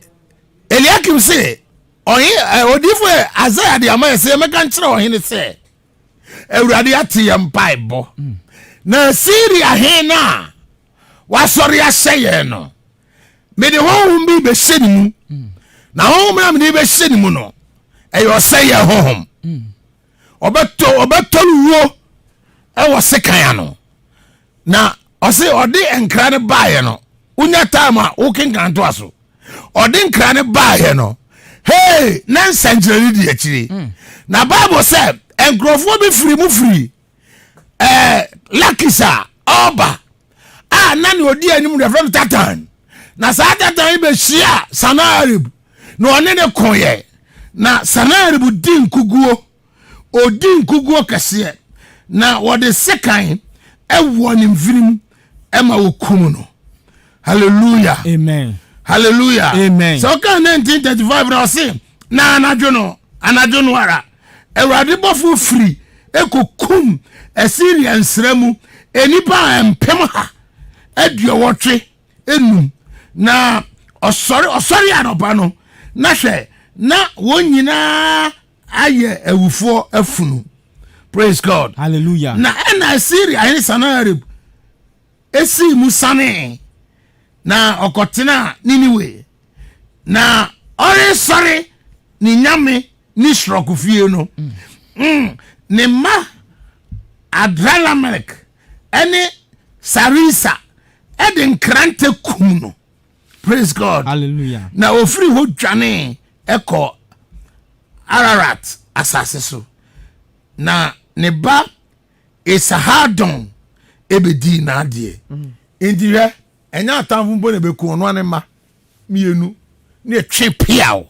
Eliakim se, ɔhe, odiyifo Isaiah de ama yɛ sɛ yɛmmɛka nkyerɛ ɔhene sɛ, Awurade ate yɛn mpaebɔ. Na Asiria hene no a wasɔre ahyɛ yɛn no, mede honhom bi bɛhyɛ ne mu. Na honhom a mede bɛhyɛ ne mu no, ɛyɛ ɔsɛeɛ honhom. Ɔbɛtɔ ɔbɛtɔ no wuo ɛwɔ sekan ano. Na ɔse ɔde nkra no baeɛ no, wonya time a wokenkan toa so. Ɔde nkra no baeɛ no, hey, na nsɛnkyerɛnne di akyire. Na Bible sɛ nkurɔfoɔ bi firi mu firi ɛɛ Lakis a ɔreba a na nea ɔdi anim no yɛfrɛ no Tatan. Na saa Tatan yi bɛhyia Sanaarib na ɔne ne koeɛ. Na Sanaarib di nkuguo. Ɔdi nkuguo kɛseɛ, na wɔde sekan wɔ ne mfirim ma wɔkum no. Hallelujah. Amen. Hallelujah. Amen. Sɛ ɔka 1935 na ɔse na anadwo no anadwo no ara Awurade bɔfoɔ firi ɛkɔkum Asiria nsra mu nnipa a 185,000 na ɔsɔre ɔsɔre anɔpa no na hwɛ na wɔn nyinaa ayɛ awufoɔ afunu. Praise God. Hallelujah. Na ɛna Asiria hene Sanaherib esii mu sanee na ɔkɔtenaa Niniwe na ɔresɔre ne nyame Nisrok fie no. Ne mma Adralamelek ne Sarisa de nkrantɛ kum no. Praise God. Hallelujah. Na ofiri hɔ dwanee kɔ Ararat asase so. Na ne ba Esarhadon ebedii n'adeɛ. Nti hwɛ, ɛnyɛ atamfo mpo na ebeku ɔno ne mma mmienu. Ne ɛtwe peaw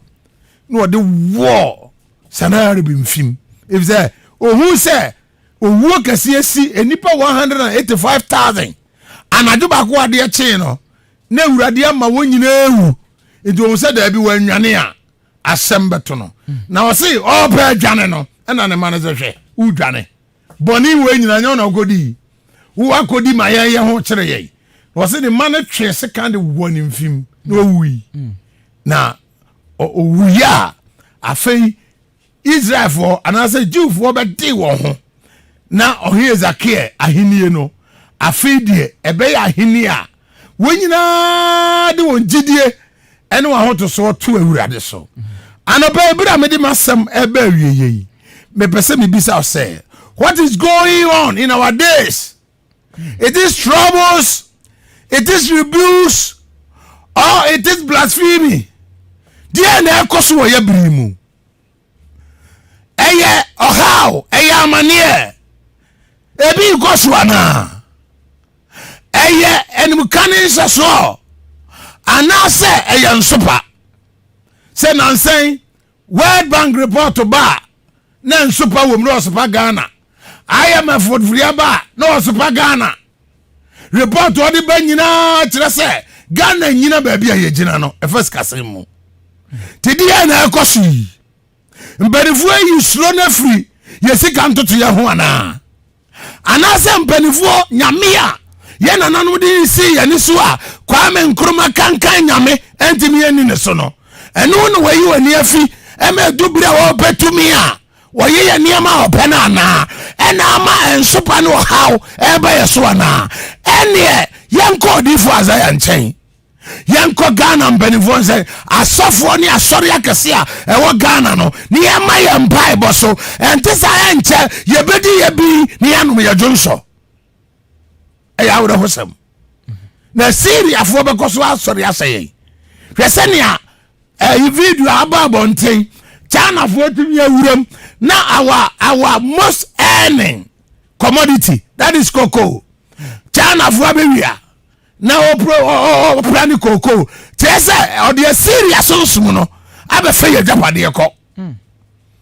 na ɔde wɔɔ Sanarib mfim, efisɛ ohuu sɛ owuo kɛseɛ si nnipa 185,000 anadwo baako adeɛ kyee no, na Awurade ama wɔn nyinaa awu. Nti ohun sɛ daabi, wɔanwane a asɛm bɛto no. Na ɔse ɔrepɛ adwane no, ɛna ne ma no sɛ, hwɛ, wodwane bɔne wei nyinaa, nyɛ wo na wokɔdii, wo akɔdi ma yɛn yɛ ho kyerɛ yɛn. Na ɔse ne ma no twee sekan de wɔ ne mfim na ɔwui. Na ɔwuiɛ a, afei Israelfoɔ anaasɛ Jewfoɔ bɛdee wɔn ho, na ɔhene Hesekiel ahennie no, afei deɛ ɛbɛyɛ ahennie a wɔn nyinaa de wɔn gyidie ne wɔn ahotosoɔ to Awurade so. Anɔpa yi, berɛ a mede m'asɛm ɛreba awieeɛ yi, mepɛ sɛ mebisa wo sɛ, what is going on in our days? It is troubles, it is rebukes, or it is blasphemy. Deɛ na ɛkɔ so wɔ yɛ bere mu. Ɛyɛ ɔhaw, ɛyɛ amaneɛ. Ebi nkɔ so anaa? Ɛyɛ animka ne nhyɛsoɔ anaasɛ ɛyɛ nsopa? Sɛ nansɛn World Bank report ba a, na nsopa wɔ mu na ɔsopa Ghana. IMF firi aba a, na ɔsopa Ghana. Report ɔde ba nyinaa kyerɛ sɛ Ghana nyina baabi a yɛgyina no ɛfa sikasɛm mu. Te deɛ na ɛkɔ so yi, mpanimfoɔ ayi suro no afiri yɛ sika ntotoyɛ ho anaa? Anaasɛ mpanimfoɔ nyame a yɛn nananom de si yɛn ani so a Kwame Nkrumah kankan nyame ɛntumi ɛnni ne so no, ɛno na wɔayi wɔn ani afi ɛma ɛdu bere a wɔrepɛ tumi a wɔyɛ yɛ nneɛma a wɔpɛ no anaa? Ɛna ama nsopa ne ɔhaw ɛreba yɛ so anaa? Ɛneɛ yɛnkɔ odiyifoɔ Isaiah nkyɛn. Yɛnkɔ Ghana mpanimfoɔ nsɛn, asɔfoɔ ne asɔre akɛse a ɛwɔ Ghana no, ne yɛma yɛn mpaebɔ so. Ɛnte saa, ɛnkyɛ yɛbɛdi yɛ bi ne yɛanom yɛ dwonsɔ. Ɛyɛ awerɛhosɛm. Na Syriafoɔ bɛkɔ so asɔre asɛ yɛn. Hwɛ sɛnea ɛyi video aba abɔnten, Chinafoɔ tumi awuram na our most earning commodity, that is cocoa, Chinafoɔ abɛwia na ɔpra ne kookoo, kyerɛ sɛ ɔde Asiria sonsom no abɛfa yɛ adwapadeɛ kɔ.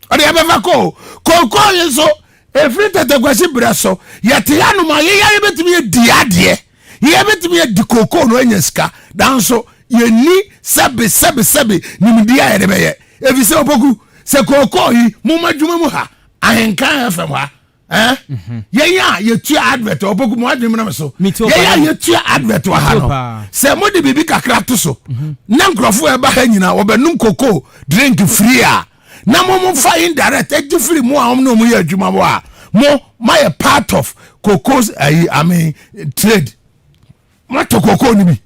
Ɔde abɛfa kɔ kookoo yi nso. Ɛfiri tɛtɛkwasi berɛ so yɛte anom a, yɛyɛ yɛbɛtumi adi adeɛ, yɛbɛtumi adi kookoo no anya sika, nanso yɛnni sɛbe sɛbe sɛbe nimdeɛ a yɛde bɛyɛ. Ɛfiri sɛ ɔpɔku sɛ kookoo yi moma adwuma mu ha, Ahenkan FM ha, eh? Yɛn a yɛtua advert, ɔpɔku mu adwene mu so, yɛn a yɛtua advert wɔ ha no, sɛ mode biribi kakra to so na nkurɔfoɔ ɛba ha nyinaa wɔbɛnom cocoa drink free a, na mo mo fa indirect agye firi mo a wɔn ne wɔn yɛ adwuma wɔ a, mo mayɛ part of cocoa ayi, I mean trade. Moatɔ cocoa no bi.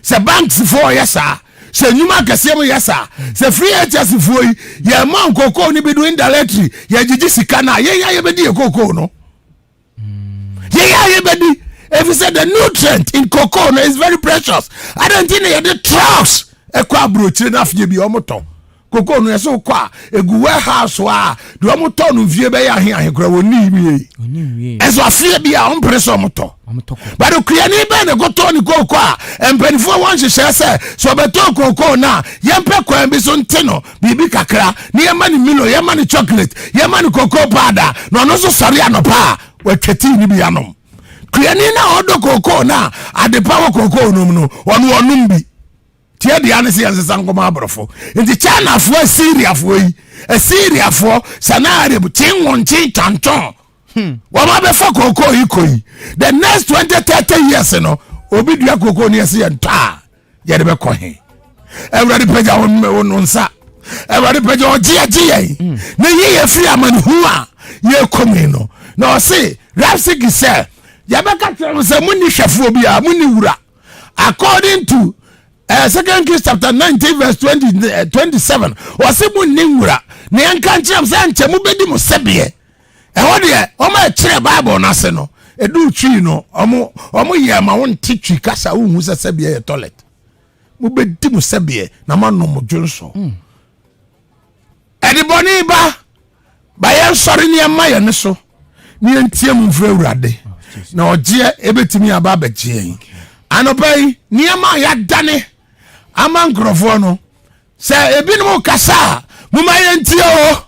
Sɛ banks foɔ yɛ saa, sɛ nnwuma akɛseɛ mo yɛ saa, sɛ free hs foɔ yi yɛ ma cocoa no bi do indirectly yɛgyegye sika no a, yɛn a yɛbɛdi yɛ cocoa no, yɛn a yɛbɛdi, ɛfiri sɛ the nutrient in cocoa no is very precious. Adɛn nti na yɛde trucks ɛkɔ aburokyire no afei bi ɔmo tɔ cocoa no? Yɛsɛ wokɔ a, egu warehouse a, deɛ ɔmo tɔ no mfie bɛyɛ ahe ahe koraa wɔnni wie. Ɛnso afeɛ bi a ɔmpere sɛ ɔmo tɔ, but okuani bɛn na ɛkɔtɔ ne kooko a mpanimfoɔ wɔn nhyehyɛ sɛ ɔbɛtɔ kooko no a, yɛmpɛ kwan bi so nte no biribi kakra na yɛma ne Milo, yɛma ne chocolate, yɛma ne cocoa powder, na ɔno nso sɔre anɔpa a watwa tii ne bi anom? Kuani no a ɔdɔ kooko no a adepa wɔ kooko no mu no, ɔno ɔnom bi tiɛ deɛ ne sɛ yɛnsesa nkɔmɔ aborɔfo. Nti Chinafoɔ, Assyriafoɔ yi, Assyriafoɔ, Sanarib kyen wɔn kyen twantɔn wɔn abɛfa kooko yi kɔ yi, the next 20, 30 years no, obi dua kooko no, yɛsɛ yɛn tɔ a, yɛde bɛkɔ he? Awurade pagya wɔn nsa. Awurade pagya ɔgye agye yɛn na yi yɛ firi amanehu a yɛrekɔ mu yi no. Na ɔse Rabsaki sɛ yɛbɛka kyerɛ no sɛ monni hwɛfoɔ biara, monni wura, according to Second Kings chapter 19 verse 20, 27. Wɔse mo nni nwura na yɛnka nkyerɛ m sɛ nkyɛ mobɛdi mo sɛbeɛ. Ɛhɔ deɛ ɔma ɛkyerɛ Bible no ase no, ɛduu Twi no, ɔmo yɛ ma wonte Twi kasa, wohu sɛ sɛbeɛ yɛ toilet. Mobɛdi mo sɛbeɛ na moanom mo dwonsɔ. Ɛde bɔne ba ba. Yɛnsɔre ne yɛma yɛn ne so ne yɛntie mu mfiri Awurade na ɔgyeɛ ɛbɛtumi aba abɛgye yɛn. Anɔpa yi, nneɛma a yɛadane ama nkurɔfoɔ no. Sɛ ebinom kasa a, momma yɛntie o,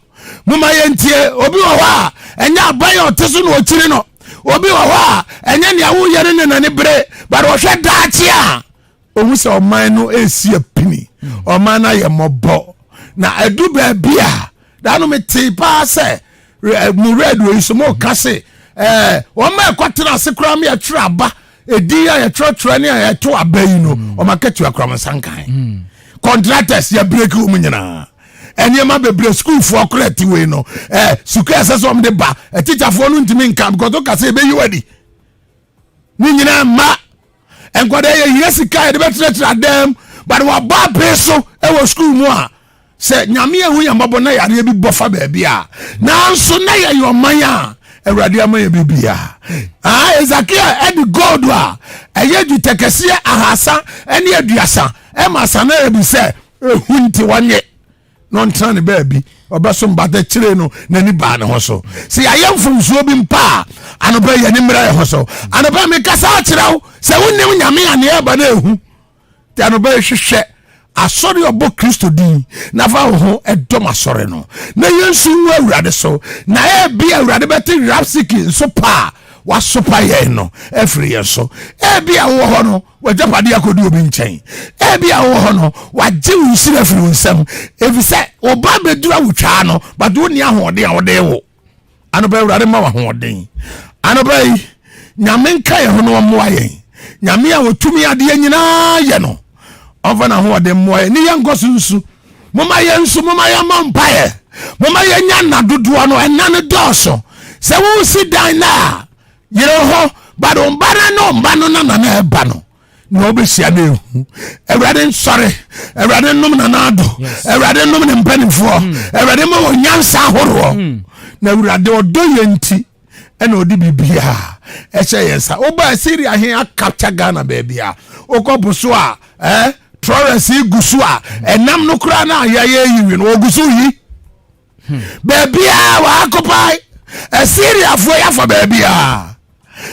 momma yɛntie. Obi wɔ hɔ a, ɛnyɛ aban a ɔte so na ɔkyiri no. Obi wɔ hɔ a, ɛnyɛ nea woyɛ no ne n'ani bere, but ɔhwɛ daakye a, ohu sɛ ɔman no resi apini, ɔman no ayɛ mmɔbɔ. Na ɛdu baabi a, daa no metee paa sɛ mo radio yi so mo ka se ɛɛ wɔn a ɛkɔtena ase koraa mo yɛtwerɛ aba edin a yɛtwerɛtwerɛ ne a yɛto aba yi no mm. wɔn akatua koraa mo nsa nkan mm. contractors yɛ break wɔn nyinaa nneɛma bebree sukuufoɔ koraa ti wei no ɛɛ sukuu ɛsɛ sɛ wɔn de ba ɛtikyafoɔ no ntumi nka because ɔka sɛ ebeyi wɔ adi. Ne nyinaa mma nkwadaa yɛ hia sika yɛde bɛkyerɛkyerɛ adan mu but wabɔ apee so wɔ sukuu mu a sɛ nyame ehu yɛn mmɔbɔ na yareɛ bi bɔ fa baabi a nanso na yɛyɛ ɔman a awurade ama yɛ bibia ah Ezekiel ɛde gold a ɛyɛ dwetɛkɛseɛ 330 ɛma Sanherib sɛ ehu nti wɔnye na ɔntena ne baabi ɔbɛsom but akyire no n'ani baa ne ho so sɛ yɛayɛ mfomsoɔ bi mpa a anɔpa yɛne mmerɛ yɛ ho so anɔpa mekasa akyerɛ wo sɛ wonim nyame a neɛ ɛba no ɛhu nti anɔpa hwehwɛ asɔre ɔbɔ kristo din na fa wo ho ɛdɔm asɔre no na yɛnsu ngu awurade so na ebi awurade bɛte rapsiki nso pa a wasopa yɛn no afiri yɛn so ebi a wowɔ hɔ no W'agyapadeɛ akɔdu obi nkyɛn. Ebia wowɔ hɔ no, wagye wo nhyira afiri wo nsam. Efisɛ wo ba bɛduru awotwaa no, but wonni ahoɔden a wode wo. Anɔpa Awurade ma w'ahoɔden. Anɔpa yi, Nyame nka yɛn ho na ɔmmoa yɛn. Nyame a ɔtumi adeɛ nyinaa yɛ no, ɔmfa n'ahoɔden mmoa yɛn ne yɛnkɔ so nsu. Momma yɛnsu, momma yɛmmɔ mpaeɛ, momma yɛnya nna dodoɔ no, ɛnna no dɔɔso. Sɛ wosi dan no a, yere ho but wo mba no ne wo mba no na nana ɛba no na wobɛhyia no ehu awurade nsɔre awurade nnom nana ado awurade nnom ne mpanimfoɔ hmm. awurade ma wɔ nyansa ahoroɔ hmm. na awurade ɔdɔ yɛ nti ɛna ɔde biribiaa ɛhyɛ yɛn nsa woba Syria he akapkya Ghana baabi a wokɔ po so a eh, Torres gu so a ɛnam no koraa no a yɛyɛ yiwi no wɔgu so yi baabiaa wɔakopae asiriafoɔ yi afa baabiaa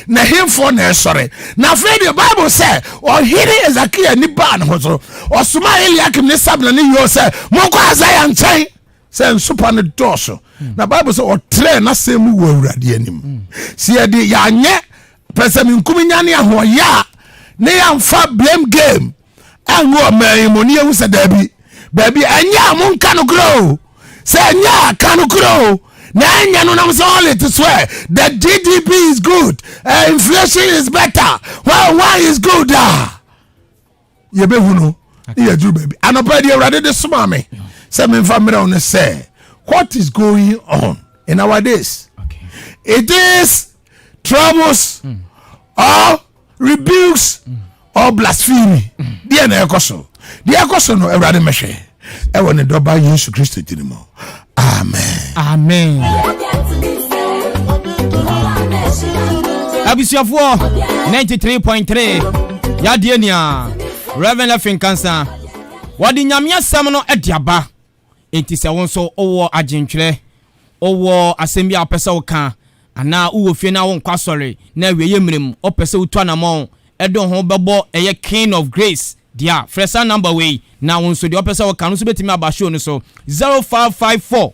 na hemfoɔ na ɛsɔre na afei deɛ bible sɛ ɔhene Hesekia ni baa ne ho so ɔsomaa Eliakim ne Sabna ne Yoa sɛ monkɔ Isaiah nkyɛn sɛ nsopa no dɔɔso na bible sɛ ɔtrɛɛ n'asɛm mu wɔ awurade anim sɛ yɛde yɛanyɛ pɛsɛmenkominya ne ahoɔyɛ a ne yɛamfa blame game angu ɔman yi mu ne yɛhu sɛ daabi baabi ɛnyɛ a monka no korɛ o sɛ ɛnyɛ a ka no korɛ o na ɛnyɛ no nam sɛ all it is well the GDP is good uh, inflation is better well why is good a yɛbɛhu no ne yɛduru baabi anɔpa deɛ awurade de soma me sɛ memfa mmerɛ wo no sɛ what is going on in our days okay. it is troubles mm. or rebukes or blasphemy deɛ na ɛkɔ so deɛ ɛkɔ so no awurade mɛhwɛ ɛwɔ ne dɔba yesu kristo din mu amen amen abusuafoɔ 93.3 yadeɛ nia reverend afei nkansa wɔde nyame asɛm no de aba Enti sɛ wo nso wowɔ adwentwerɛ, wowɔ asɛm bi a wopɛ sɛ woka, anaa wowɔ fie na wonkɔ asɔre na awieeɛ mmerɛ mu wopɛ sɛ wotu anamɔn de wo ho bɛbɔ ɛyɛ King of Grace deɛ a, frɛ saa number wei na wo nso deɛ wopɛ sɛ woka no nso bɛtumi aba show no so, 0554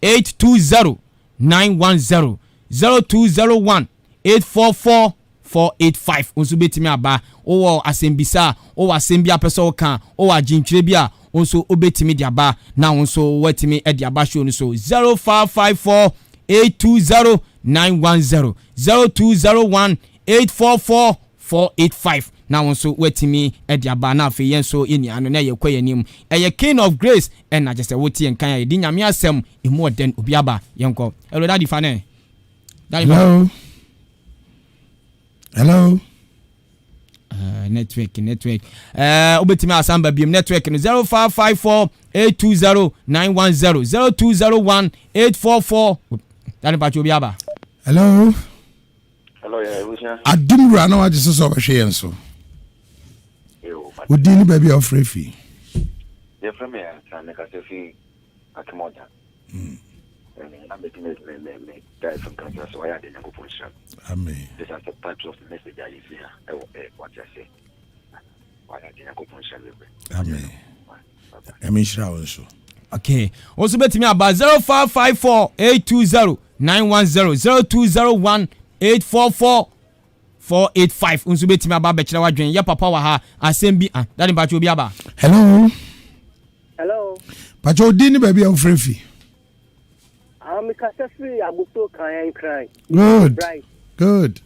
820 910, 0201 844 485 wo nso bɛtumi aba. Wowɔ asɛmbisa a, wowɔ asɛm bi a wopɛ sɛ woka a, wowɔ adwentwerɛ bi a, wo nso wobɛtumi de aba na wo nso woatumi de aba show no so. 0554 820 910 0201 844 485 na wo nso woatumi de aba na afei yɛn nso yɛn nua no na yɛkɔ yɛn anim. Ɛyɛ King of Grace ɛna kyɛ sɛ wote yɛn kan a yɛde Nyame asɛm emu ɔdɛn obi aba yɛnkɔ. Hello daddy fa nɛ. Daddy fa. Hello. Hello. Network network wobɛtumi uh, asan ba biom network no 0554 820 910 0201 844 dane patwo obi aba hello hello yeah, ebusua adum wura na wagye so sɛ ɔbɛhwɛ yɛn so wodin ne baabi a wofrɛ fi yɛfrɛ me ansa mekasɛ fi Atemɔda. Na me me me me me da fam ka sɛ ɔyɛ ade Nyankopɔn nhyira no. Amen. This are the types of message a yɛhia ɛwɔ ɛ wate ase. Ɔyɛ ade Nyankopɔn nhyira no bebree. Amen. Nyame nhyira wo nso. Okay. Wo nso bɛtumi aba 0554 820 910 0201 844 485 wo nso bɛtumi aba abɛkyerɛ w'adwene. Yɛ papa wɔ ha asɛm bi ah dade mpakyɛ obi aba. Hello. Hello. Pakyɛ odin ne baabi a wofrɛ fi. Ah, mekasa firi Abosuo kan Nkran. Good. Bright. Good.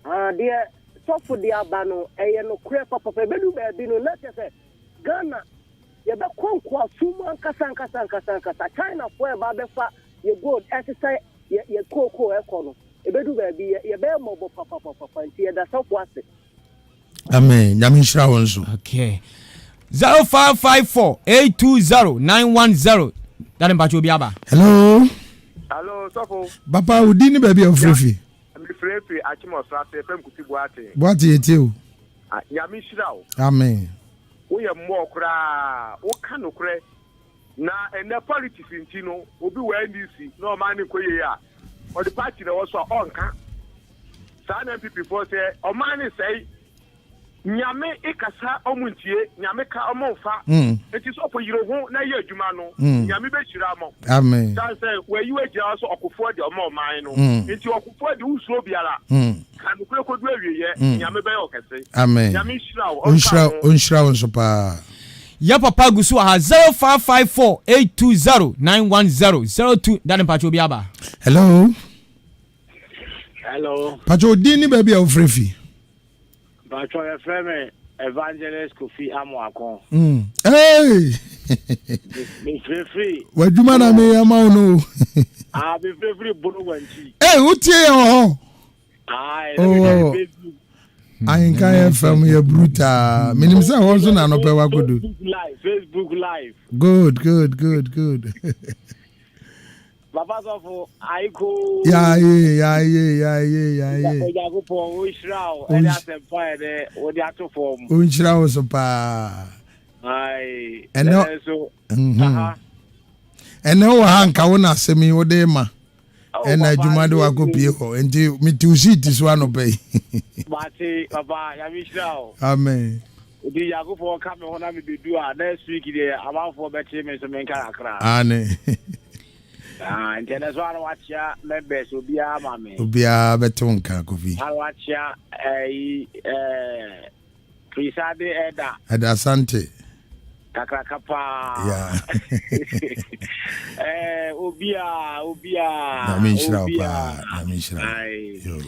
Ah, deɛ sɔfo de aba no ɛyɛ nokorɛ papapa ɛbɛdu baabi no na kyɛ sɛ Ghana yɛbɛkɔ nkoasom mu ankasa ankasa ankasa ankasa Chinafoɔ ɛba abɛfa yɛ gold ɛsesa yɛ yɛ kookoo ɛkɔ no ɛbɛdu baabi yɛ yɛbɛyɛ mmɔbɔ papapapapa nti yɛda sɔfo ase. Amen. Nyame nhyira wo nso. Okay. 0554 820 910 Dade mpakyɛ obi aba. Hello. Hello, sɔfo. Papa, wo din ne baabi a wofrɛ fi? Mefrɛ firi Akyem Ɔsrase, yɛfrɛ me Kofi Boateng. Boateng yɛtie o. Ah, Nyame nhyira wo. Amen. Woyɛ mmɔɔ koraa, woka nokorɛ. Na ɛnɛ politics nti no, obi wɔ NDC na ɔman no nkɔ yie a, ɔde party na ɛwɔ so a ɔnka. Saa na NPP foɔ sɛ ɔman no sɛe. Nyame kasa ɔmo ntie, Nyame ka ɔmo nfa. Nti sɔfo yere ho na yɛ adwuma no, Nyame bɛhyira mo. Amen. San sɛ wayi wo agyina hɔ sɛ ɔkofoɔ de ɔma ɔman no. Nti ɔkofoɔ de wonsuro biara. Ka nokorɛ kɔdu awieɛ, Nyame bɛyɛ wo kɛse. Amen. Nyame nhyira wo, ɔnka wo ho. Ɔnhyira wo nso paa. Yɛ papa gu so wɔ ha 0554 820 910 02 Daddy mpakyɛ obi aba. Hello. Hello. Pakyɛ odin ne baabi a wofrɛ fi. Mpakyɛ yɛfrɛ me Evangelist Kofi Amoako. Mm. Hey! Mefirefiri. W'adwuma na meyɛ ma wo no. Ah, mefirefiri Bono Wankyi. Hey, wotie yɛ wɔ hɔ. Ah, oh. Facebook. Ahenka FM yɛ brutal. Menim sɛ hɔ nso na anɔpɛ wakodu. Facebook live, Facebook live. Good, good, good, good. Papa sɔfo, ayikoo. Yaaye, yaaye, yaaye, yaaye. Onyankopɔn onhyira wo ɛne asɛmpa ɛnɛ wode ato fam. Onhyira wo so paa. Ayi, ɛnɛ nso. Mhm. Ɛnɛ wɔ ha nka wo na asɛm yi wode ma. Ɛna adwuma de wakɔ pie hɔ nti mete wo seat so anɔpa yi. Mate papa, Nyame nhyira wo. Amen. Nti Nyankopɔn ka me ho na mebedu a next week deɛ amanfoɔ bɛte me nso menka kakra. Aane. Ah, nti ɛnɛ so ana wakyea members obiara ma me. Obiara bɛte wo nka Kofi. Ana wakyea ɛyi eh, ɛɛ eh, Prisade Ɛda. Ɛda Asante. Kakraka paa. Yeah. Eh, obiara obiara. Nyame nhyira wo paa. Nyame nhyira wo. Yo.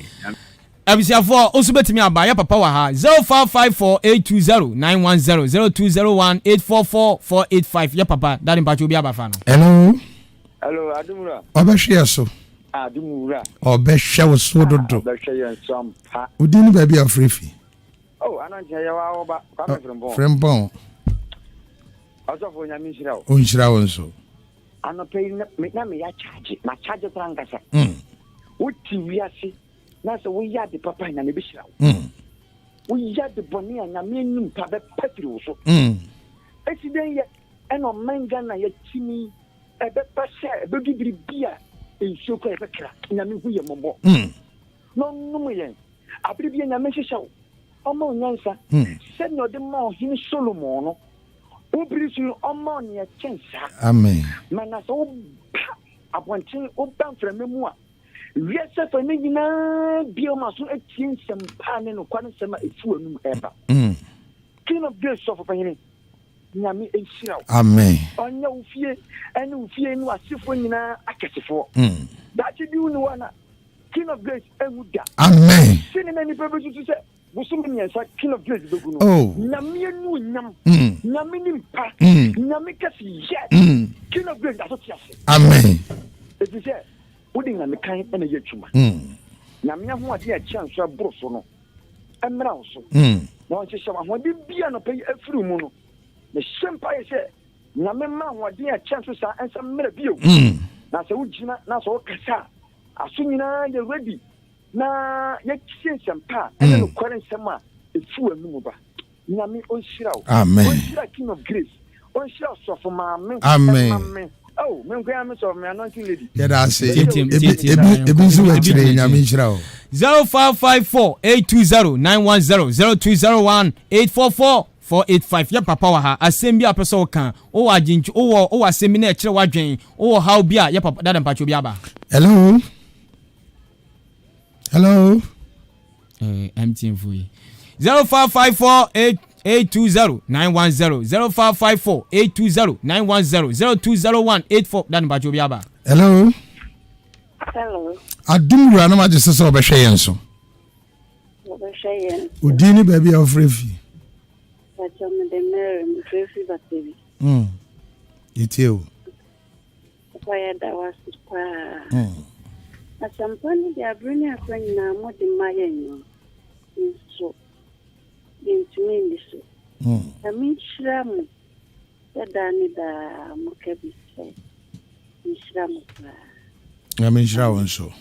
Abusuafoɔ wo nso bɛtumi aba yɛ papa wɔ ha 0554 820 910 0201 844 485 yɛ papa dade mpakyɛ obi aba fa no. Hello. Hello, Adumura. Ɔbɛhwɛ yɛ so. Adumura. Ɔbɛhwɛ wo so dodo. Ɔbɛhwɛ yɛn so ampa. Wodin ne baabi a wofrɛ fi. Oh, anankyɛ yɛ wa ɔba Kwame Frimpong. Frimpong. Ɔsɔfo Nyame nhyira wo. Ɔnhyira wo nso. Anɔpa yi na meyɛ akyagye, makyagye koraa ankasa. Wote wiase na sɛ woyɛ ade papa a Nyame bɛhyira wo. Mm. Woyɛ ade bɔne a Nyame anim pa bɛpa firi wo so. Mm. Ɛsi dɛn yɛ ɛna ɔman Ghana yɛkyimi ɛbɛba sɛ ɛbɛdu bere bi a nsuo kora yɛbɛkra. Nyame hu yɛ mmɔbɔ. Mm. Na ɔnom yɛn. Abere bi a Nyame hyehyɛ wo. Ɔma wo nyansa. Mm. Sɛnea ɔde ma ɔhene Solomon no. Wo bere so yi ɔma wo nea ɛkyɛn saa. Amen. Ma na sɛ woba abɔnten woba mframa mu a Wiase afanan nyinaa bue wɔn aso tie nsɛm pa ne nokware nsɛm a efi w'anom reba. Mm. King of Grace sɔfo panyin, Nyame nhyira wo. Amen. Ɔnyɛ wo fie ne wo fie ne w'asefoɔ nyinaa akɛsefoɔ. Mm. Daakye bi wo ne hɔ na King of Grace enwu da. Amen. Sɛnea na nnipa bɛsusu sɛ bosome mmiɛnsa King of Grace bɛgu no. Oh. Nyame anuonyam. Mm. Nyame nimpa. Mm. Nyame kɛse yɛ. Mm. King of Grace da so te ase. Amen. Ɛfiri sɛ Wode Nyame kan na ɛyɛ adwuma. Nyame ahoɔden a ɛkyɛn so ɛboro so no mmra wo so na ɔnhyehyɛ wo. Ahoɔden bi a anɔpa yi afiri wo mu no, mehyɛ mpaeɛ sɛ Nyame mma ahoɔden a ɛkyɛn so saa nsa mmra bio. Na sɛ wogyina na sɛ wokasa a, aso nyinaa yɛ ready na yɛtie nsɛmpa a ɛne nokware nsɛm a ɛfi w'anomu ba. Nyame ɔnhyira wo. Amen. Ɔnhyira King of Grace. Ɔnhyira Ɔsɔfo Maame. Amen. Ɛma me. Oh, me nkoa me sɔfo me anointing lady. Yɛda ase. Ebi ebi nso wɔ akyire Nyame nhyira wo. 0554 820 910 0201 844. 485 Yɛ papa wɔ ha asɛm bi a wopɛ sɛ woka wowɔ adwentwi wowɔ wowɔ asɛm bi na ɛkyerɛ w'adwen wowɔ haw bi a yɛ papa dada mpakyɛ obi aba. Hello hello. Eh, MTN fo yi. 0554 820 910 0554 820 910 0201 84 dada mpakyɛ obi aba. Hello. Hello. Adum wura no ma gye sɛ sɛ ɔbɛhwɛ yɛn so. Wɔbɛhwɛ yɛn. Odin ne baabi a wofrɛ fi. Pakyɛ mede Mary mefrɛ fi Batabi. Mm. Yɛtie o. Papa yɛda wo ase paa. Mm. Asɛmpa no de abere ne akora nyinaa mode ma yɛn no nso yɛntumi nni so. Mm. Nyame nhyira mo. Sɛ daa ne daa moka bi sɛ, Nhyira mo paa. Nyame nhyira wo nso.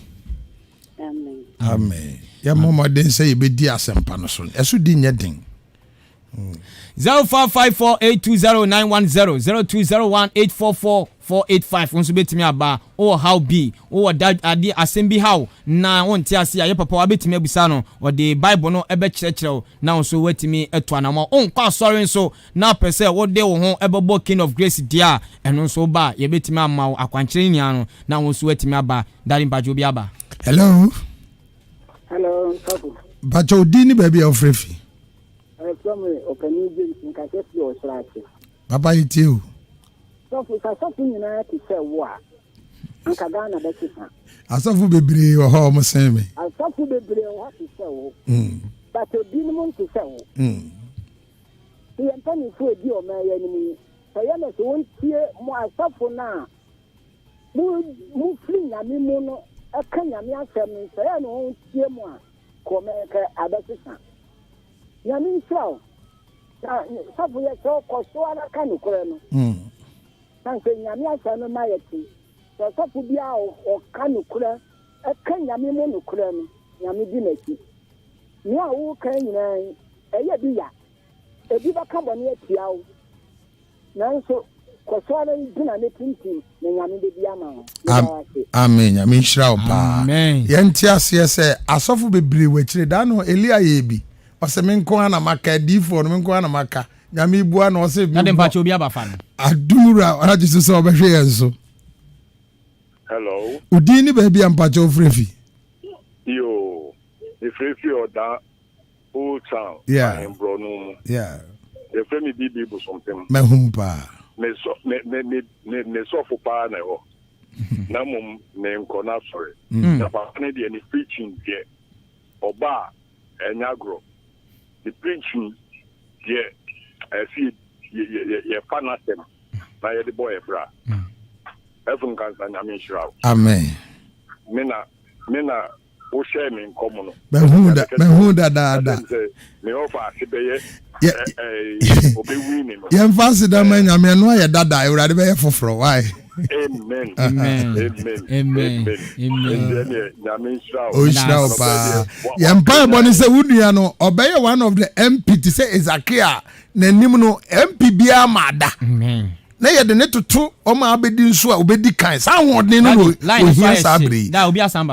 Amen. Amen. Yɛmmɔ mmɔden sɛ yɛbɛdi asɛmpa no so. Ɛso di nyɛ den. 0554820910 0201844485 wo nso bɛtumi aba wowɔ haw bi wowɔ da ade asɛm bi haw na wonte ase a yɛ papa wabɛtumi abisa no ɔde bible no ɛbɛkyerɛkyerɛ wo na wo nso woatumi atu anamɔ wonkɔ asɔre nso na wopɛ sɛ wode wo ho bɛbɔ King of Grace deɛ a, ɛno nso woba a, yɛbɛtumi ama wo akwankyerɛ no nyinaa no, na wo nso woatumi aba. Daddy mpakyɛ obi aba? Hello. Hello, Sɔfo. Mpakyɛ odin ne baabi a wofrɛ fi. Ɛfrɛ me ɔpanin James nkasɛ fi ɔsoro ase. Papa yɛ tie o. Sɔfo, sɛ asɔfo nyinaa te sɛ wo a, anka Ghana bɛsesa. Asɔfo bebree wɔ hɔ a wɔn sen me. Asɔfo bebree wɔ hɔ te sɛ wo. But ebinom nte sɛ wo. Sɛ yɛn mpanyimfo a edi ɔman yi anim yi, sɛ ɛyɛ no sɛ wontie mo asafo no a mo mufiri Nyame mu no ka Nyame asɛm no, sɛ ɛyɛ no wɔntie mo a, ka ɔman yi ka abɛsesa. Nyame nhyira wo. Na sɔfo yɛsrɛ wo kɔ so ara ka nokorɛ no. Sane sɛ Nyame asɛm no ma yɛte sɛ ɔsɔfo biara a ɔka nokorɛ, ɛka Nyame mu nokorɛ no, Nyame di n'akyi. Nea woreka nyinaa yi, ɛyɛ bi ya. Ebi bɛka bɔne atia wo. Nanso kɔ so ara gyina ne tintim na Nyame bedi ama wo. Meda wo ase. Amen. Nyame nhyira wo paa. Amen. Yɛnte aseɛ sɛ asɔfo bebree wɔ akyire. Da no Elia yɛɛ bi. Ɔse me nko ara na maka, adiyifoɔ no me nko ara na maka. Nyame bua no ɔse Dade mpakyɛ obi aba fa no. Adom wura ɔna gye so sɛ ɔbɛhwɛ yɛn so. Hello. Wo din ne baabi a mpakyɛ wofrɛ fi? Yoo, mefrɛ fi Ɔda Old Town, Yeah. Ahemborɔ no mu. Yeah. Yɛfrɛ me BB Bosompem. Mahu paa. Me sɔ me me me me me sɔfo paa na ɛhɔ. Na mmom menkɔ n'asɔre. Na papa no deɛ ne preaching deɛ ɔba a ɛnyɛ agorɔ. Ne preaching deɛ ɛsɛ yɛ yɛ yɛ yɛfa n'asɛm na yɛde bɔ yɛ bra. Ɛfo nkansa Nyame nhyira wo. Amen. Me na me na wohyɛɛ me nkɔm no. Mahu da mahu dadaada. Me ɔfa ase bɛyɛ ɔbɛwini no. Yɛmfa aseda ma Nyame ɛno ayɛ dada Awurade bɛyɛ foforɔ why. Amen. Amen. Amen. Amen. Nyame nhyira wo. Ɔnhyira wo paa. Yɛn mpaebɔ ne sɛ wo nua no ɔbɛyɛ one of the MP te sɛ Ezekiel n'anim no MP biara ma ada. Amen. Na yɛde ne toto ɔma abɛdi nso a obɛdi kan saa ahoɔden no na ohia saa bere yi.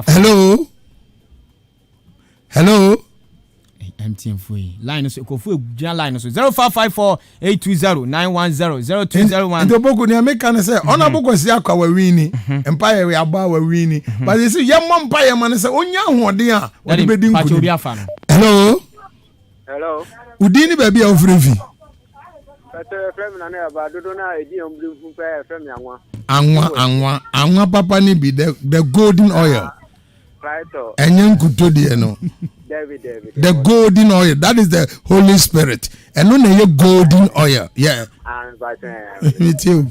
Hello. Hello. MTN fo yi line so nkurɔfoɔ gyina line so 0554 820 910 0201. Nti opoku nea meka ne sɛ ɔno mhm. abokɔsi akɔ a wawini mhm. mpaeɛ wei abɔ a wawini mhm. but yɛsi yɛmmɔ mpaeɛ ma no sɛ ɔnya ahoɔden a ɔde bɛdi nkonim. Hello. Hello. Wodin ne baabi a wofiri fi. Pɛtɛ yɛfrɛ me Nana Yaba dodo no a ɛdi yɛn bere mfu pɛ yɛfrɛ me Anwa. Anwa anwa anwa papa ne bi the the golden oil. Ɛnyɛ nkuto deɛ no. The golden oil that is the Holy Spirit ɛno na ɛyɛ golden oil yeah. Mi ti o.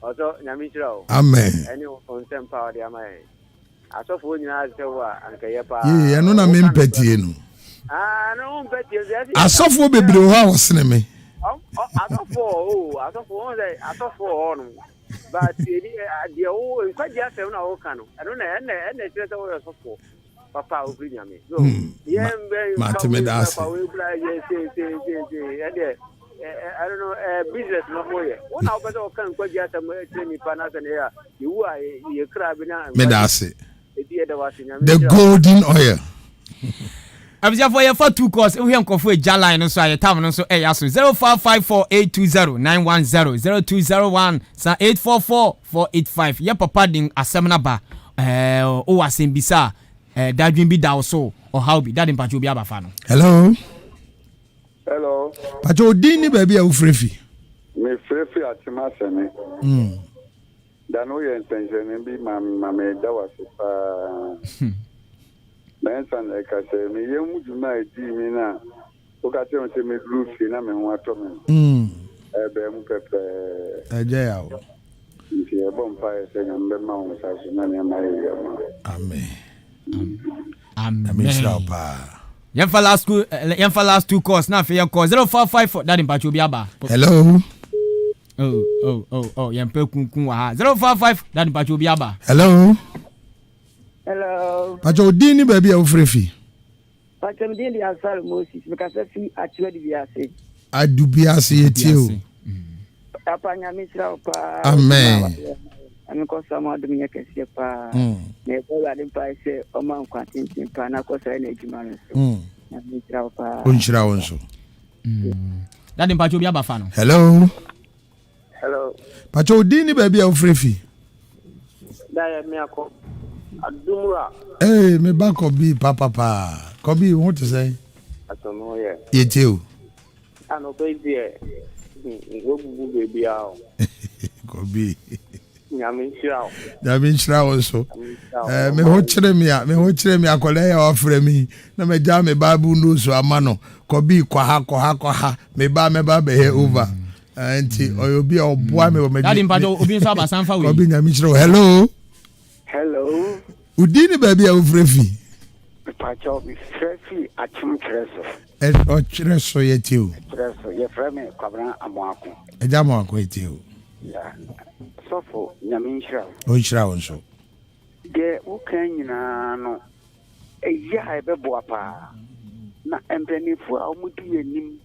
Ɔsɔ nyame nhyira o. Amen. Ɛne nsɛmpa a ɔde ama yɛn. Asɔfoɔ nyinaa sɛ wo a anka ɛyɛ paa. Yee ɛno na me mpɛ tie no. Ah no wo mpɛ tie nso ɛsɛ. Asɔfoɔ bebree wɔ hɔ a wɔsene me. Asɔfoɔ o asɔfoɔ wɔn sɛ asɔfoɔ wɔ hɔ nom but ɛni deɛ wo nkwagye asɛm na wɔka no ɛno na ɛna ɛna ɛkyerɛ sɛ wɔyɛ sɔfoɔ papa a ofiri nyame. So yɛn bɛ nfa wo nfa wo ebura yɛ se se se se ɛdeɛ. ɛno no ɛɛ business na wɔn yɛ wɔn na wɔpɛ sɛ wɔka nkwagye asɛm kyerɛ nipa na sɛ ne yɛ a yewu a yɛ kra bi na meda ase ebi yɛ da wase nyame the golden oil. Abusuafoɔ yɛfa two calls wohwɛ nkurɔfoɔ agya line no so a yɛ tam no nso ɛyɛ aso 0554820910 0201 sa 844485 yɛ papa de asɛm no aba ɛɛ wowɔ asɛm bisa a ɛɛ dadwen bi da wo so ɔhaw bi dade mpakyɛ obi aba fa no. Hello. Hello. Pakyɛ odin ne baabi a wofrɛ fi. Mefrɛ fi Akyem Asɛne. Mm. Da no woyɛ nsɛnkyerɛnne bi ma me ma meda wo ase paa. Mensah na ɛka sɛ, Me yam mu dwuma a edii me no a woka kyerɛɛ me sɛ meduru fie na me ho atɔ me no, ɛbaa mu pɛpɛɛ. Ɛgya yaw. Nti yɛbɔ mpaeɛ sɛ Nyame bɛma wo nsa so na nneɛma ayɛ yie ama wo. Amen. Amen. Nyame nhyira wo paa. Yɛmfa last two eh, yɛmfa last two calls na afei yɛnkɔ 0554 Daddy mpakyɛ obi aba. Hello. Oh oh oh oh yɛmpɛ kunkun wɔ ha 055 Daddy mpakyɛ obi aba. Hello. Hello. Pakyɛ odin ne baabi a wofrɛ fi. Pakyɛ me din de Asare Moses mekasa fi Akyem Adubiase. Adubiase yɛtie o. Papa Nyame nhyira wo paa. Amen. Nyame nkɔ so ama adom nyɛ kɛseɛ paa. Mm. Na yɛbɔ Awurade mpae sɛ ɔma nkwa tenten paa na kɔ so ayɛ n'adwuma no so. Mm. Nyame nhyira wo paa. Ɔnhyira wo nso. Mm. Dade mpakyɛ obi aba fa no. Hello. Hello. Pakyɛ odin ne baabi a wofrɛ fi. Da yɛ me akɔ. Adumura. Ee me ba kɔbi papapa. Kɔbi wo ho te sɛn? Atɔ me ho yɛ. Yɛtie o. Anɔpa yi deɛ wabubu baabiara o. Kɔbi. Nyame nhyira wo. Nyame nhyira wo nso. Eh, me ho kyerɛ me a, me ho kyerɛ me akwadaa yi a wafrɛ me yi, na magya me Bible notes ama no. Kɔbi kɔ ha, kɔ ha, kɔ ha. Me ba mɛba bɛyɛ over. Eh, nti ɔyɛ obi a ɔboa me wɔ m'adwuma. Daddy mpakyɛ obi nso aba san fa wei. Kɔbi Nyame nhyira wo. Hello. Hello. Wo din ne baabi a wofrɛ fi? Mepakyɛw, mefrɛ fi Akyem Kyerɛ so. Ɔkyerɛ so yɛ tie o. Kyerɛ so, yɛfrɛ me Kwabena Amoako. Agya Amoako yɛ tie o. Yeah. Sɔfo, Nyame nhyira wo. Ɔnhyira wo nso. Deɛ woka nyinaa no, ɛyɛ a ɛbɛboa paa. Na mpanimfoɔ a wɔdi yɛn anim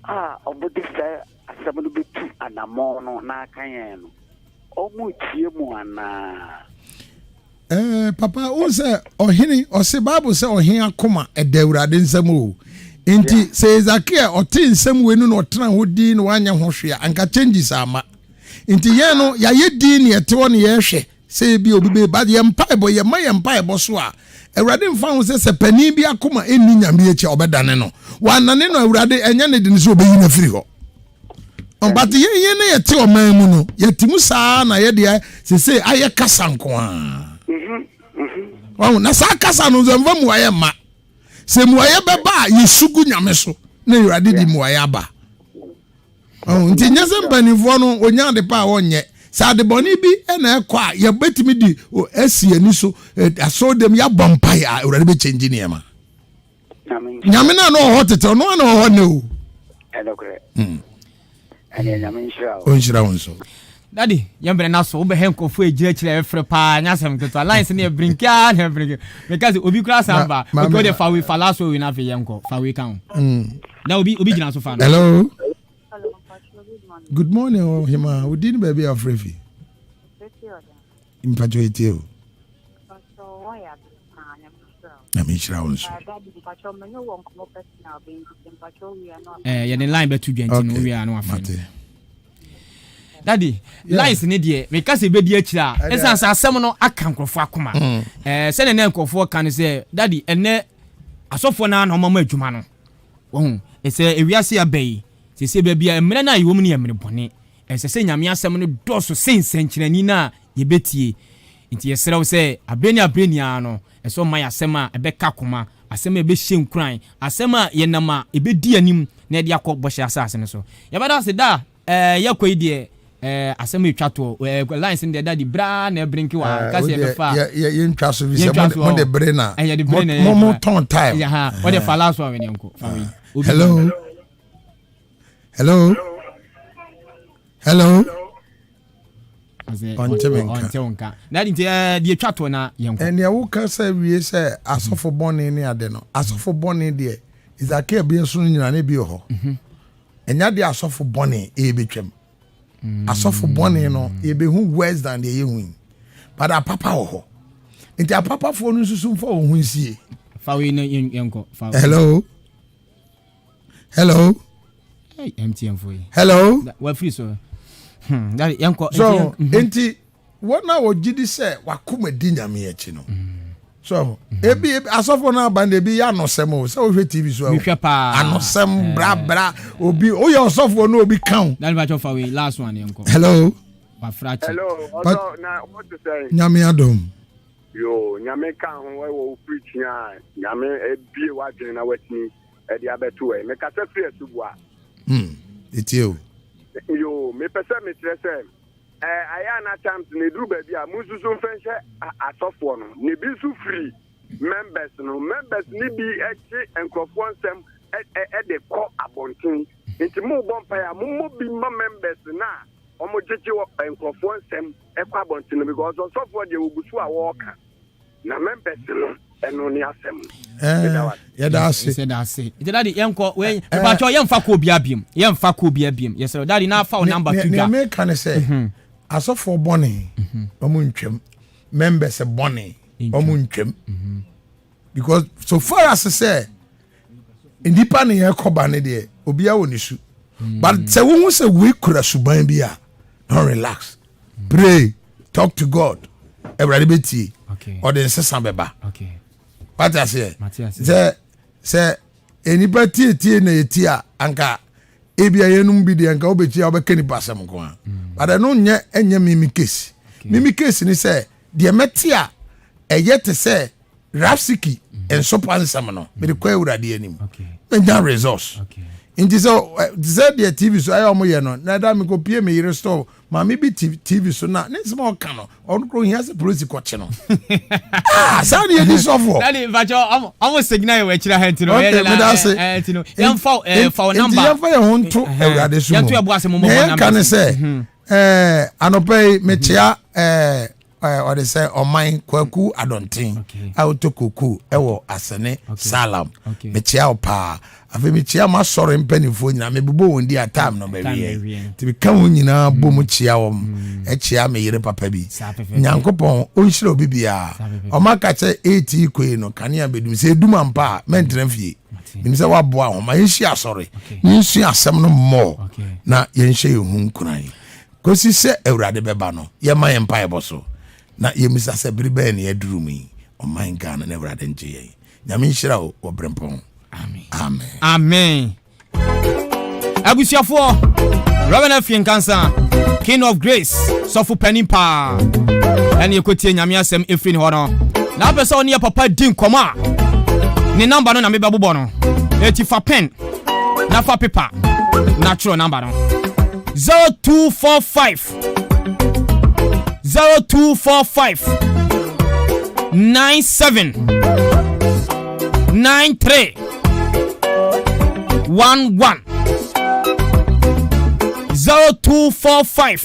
a wɔde saa asɛm no bɛtu anammɔn no na aka yɛn no, wɔretie mu anaa? Eh, papa, wo sɛ ɔhene, ɔse Bible sɛ ɔhene akoma ɛda Awurade nsam o. Nti sɛ Hesekiel ɔte nsɛm wei no na ɔtena hɔ din na wanyɛ ho hwee a, anka changes ama. Nti yɛn no, yɛayɛ din na yɛte hɔ na yɛhwɛ sɛ ebi obi bɛ ba yɛn mpaebɔ, yɛma yɛn mpaebɔ so a, Awurade mfa ho sɛ sɛ panin bi akoma ɛnni Nyame akyi a ɔbɛdane no. Wannane no a, Awurade ɛnyɛ ne den sɛ ɔbɛyi no afiri hɔ. But yɛn yɛn na yɛte ɔman mu no, yɛte mu saa na yɛde sese ayɛ kasa nko ara. Ɔho na saa kasa no nso mfa mmuaeɛ mma. Sɛ mmuaeɛ bɛba a yɛsu gu Nyame so na Awurade de mmuaeɛ aba. Ɔho nti nyɛ sɛ mpanimfoɔ no wɔnya ade pa a wɔnyɛ. Sɛ adebɔne bi na ɛkɔ a yɛbɛtumi de asi ani so asɔre dɛm yɛabɔ mpaeɛ a Awurade bɛkyɛngye nneɛma. Nyame no a na ɔwɔ hɔ tete ɔno a na ɔwɔ hɔ nnɛ o. Ɛnokorɛ. Hmm. Ɛneɛ Nyame nhyira wo. Ɔnhyira wo nso. Daddy, yɛn bɛrɛ na so wobɛhɛ nkurɔfoɔ egyina akyire a ɛfrɛ paa nyɛ asɛm ketewa lines ne ɛbrinki a na ɛbrinki meka sɛ obi kura san ba obi ɔde fa wei fa last wei na afei yɛn kɔ fa wei ka ho hmm. na obi obi gyina so fa no. Hello. Good morning ɔhema oh, odi ne baabi a ɔfrɛ fi. Mpatsɔ etie o. Nyame nhyira wo nso. Eh, yɛde line bɛto dwa nti no wowie a na wafrɛ no. Daddy, lines ne deɛ meka sɛ ɛbɛdi akyire a ɛsiane sɛ asɛm no aka nkurɔfoɔ akoma. Mm. Eh, sɛdeɛ na nkurɔfoɔ ka no sɛ daddy ɛnɛ asɔfoɔ no ara na ɔmama adwuma no. Wahu, sɛ ewiase aba yi, sɛ baabi a mmerɛ no a yɛwɔ mu no yɛ mmerɛ bɔne. Ɛsɛ sɛ Nyame asɛm no dɔɔso sen sɛnkyerɛnne no a yɛbɛtie. Nti yɛsrɛ wo sɛ aberɛ ne aberɛ nyinaa no, ɛsɛ sɛ ɔma yɛn asɛm a ɛbɛka koma, asɛm a ɛbɛhyɛ nkuran, asɛm a yɛnam a ɛbɛdi anim na yɛde akɔ bɔhyɛ asase no so. Yɛbɛda ase da a yɛkɔ yi deɛ asɛm a ɛtwa toɔ, lines no deɛ daddy berɛ ara na ɛbrenke wɔ ha, nka sɛ yɛbɛfa a. Yɛntwa so fi sɛ mode bere na motɔn time. Wode fa last one wei ne yɛnkɔ, fa wei. Hello. Hello. Hello. Ɔnte me nka. Ɔnte wo nka. Na nti ɛɛ deɛ twa toɔ na yɛn kɔ. Ɛnea woka sɛ wie sɛ asɔfo bɔne ne ade no asɔfo bɔne deɛ Ezekiel bi nso no nyina ne bi wɔ hɔ. Mhm. Ɛnya deɛ asɔfo bɔne ɛbɛtwam. Mm. Asɔfo bɔne no yɛbɛhu worse than deɛ yɛhu yi. But apapa wɔ hɔ. Nti apapafoɔ no nsusu mfa wɔn ho nsie. Fa wei na yɛnkɔ. Fa. Hello. Hello. Hey, MTN fo yi. Hello. Wafiri so. Hmm, daddy, yɛnkɔ. So, nti wɔn a wɔgye di sɛ wakoma di nyame akyi no. So, ebi asɔfo no aba no ebi yɛ anosɛm o sɛ wohwɛ TV so a. Mehwɛ paa. Anosɛm brabra obi oyɛ ɔsɔfo no obi ka o. Daddy, bàtchɔ fa wei last one yɛnkɔ. Hello. Wafra kyɛ. Hello, ɔsɔ na wɔte sɛn. Nyame adom. Yoo, Nyame ka ho wɔ wo preaching a Nyame abue w'adwene na watumi de abɛto ɛ. Mekasa firi Asubua. Hmm, etie o. Yoo, mepɛ sɛ mekyerɛ sɛ ɛ ayɛ a na times no eduru baabi a monsusu mfa nhyɛ asɔfoɔ no na ebi nso firi members no. Members no bi gye nkurɔfoɔ nsɛm de kɔ abɔnten. Nti mobɔ mpaeɛ a mommɔ bi ma members no a wɔgyegye nkurɔfoɔ nsɛm kɔ abɔnten no because ɔsɔfoɔ deɛ wɔgu so a wɔreka na members no ɛno ne asɛm no. Yɛda ase. Yɛda ase. Nti dadi yɛnkɔ wei mepakyɛw yɛmfa kɔ obiara biem yɛmfa kɔ obiara biem yɛsrɛ dadi na afa wo number to dwa. Nea meka ne sɛ asɔfoɔ bɔne wɔn ntwam members bɔne wɔn ntwam because so far as sɛ nnipa ne yɛn kɔba ne deɛ obiara wɔ ne su hmm. but sɛ wohu sɛ wei kura suban bi a don relax pray talk to god awurade bɛtie ɔde nsesa bɛba wate aseɛ sɛ sɛ nnipa tietie na ɛtie a anka ebia yɛnom bi deɛ nka wobɛtie a wobɛka nipa asɛm nko a hmm. but ɛno nyɛ ɛnyɛ mimi case mimi case ne sɛ deɛ mɛte a ɛyɛ te sɛ Rafsiki nsopa nsɛm no mede kɔ awurade anim menya resource nti sɛ te sɛ deɛ tv so ayɛ ɔmo yɛ no na ɛda mekɔ pie me yere store maame bi tv so na ne nsɛm a ɔka no ɔno koro hia sɛ polisi kɔkye no ah saa ne yɛdi sɔfoɔ dadi mpakyɛ ɔmo signal yɛ wɔ akyire ha nti no okay meda ase nti no yɛmfa fa wo namba nti yɛmfa yɛn ho nto awurade so mu yɛnto ɛbo ase mo mɔbɔ namba yɛnka ne sɛ ɛɛ anɔpa yi mekyea ɛɛ ɔde sɛ ɔman kwaku adɔnten a ɔtɔ koko ɛwɔ asɛne salam mekyea wo paa afei mekyea mo asɔre mpanimfoɔ nyinaa mebobɔ wɔn di a time no bɛweɛ nti meka wɔn nyinaa bɔ mu kyea wɔn mm. ɛkyea me yere papa bi nyankopɔn ɔnhyira obi biara ɔma ka kyɛ ɛti koe no kanea bɛdum sɛ ɛdum ampa a mɛntena fie menim sɛ woaboa ho ma yɛnhyia asɔre yɛnsua asɛm no mmɔɔ na yɛnhyɛ yɛn ho nkuran Kosi sɛ Awurade bɛba no, yɛmma yɛn mpaebɔ so na yɛmmisa sɛ bere bɛn na yɛaduru mu yi, ɔman Ghana na Awurade ngye yɛn. Nyame nhyira wo wɔ berempɔn. Amen. Amen. Abusuafoɔ, Reverend Afie Nkansa, King of Grace, sɔfo panin paa, ɛne ɛkɔtie Nyame asɛm ɛfiri ne hɔ no. Na apɛ sɛ ɔne yɛ papa di nkɔmmɔ a, ne namba no na mebɛbobɔ no. Eti fa pen na fa paper na twerɛ namba no. 0245 0245 97 93 11 0245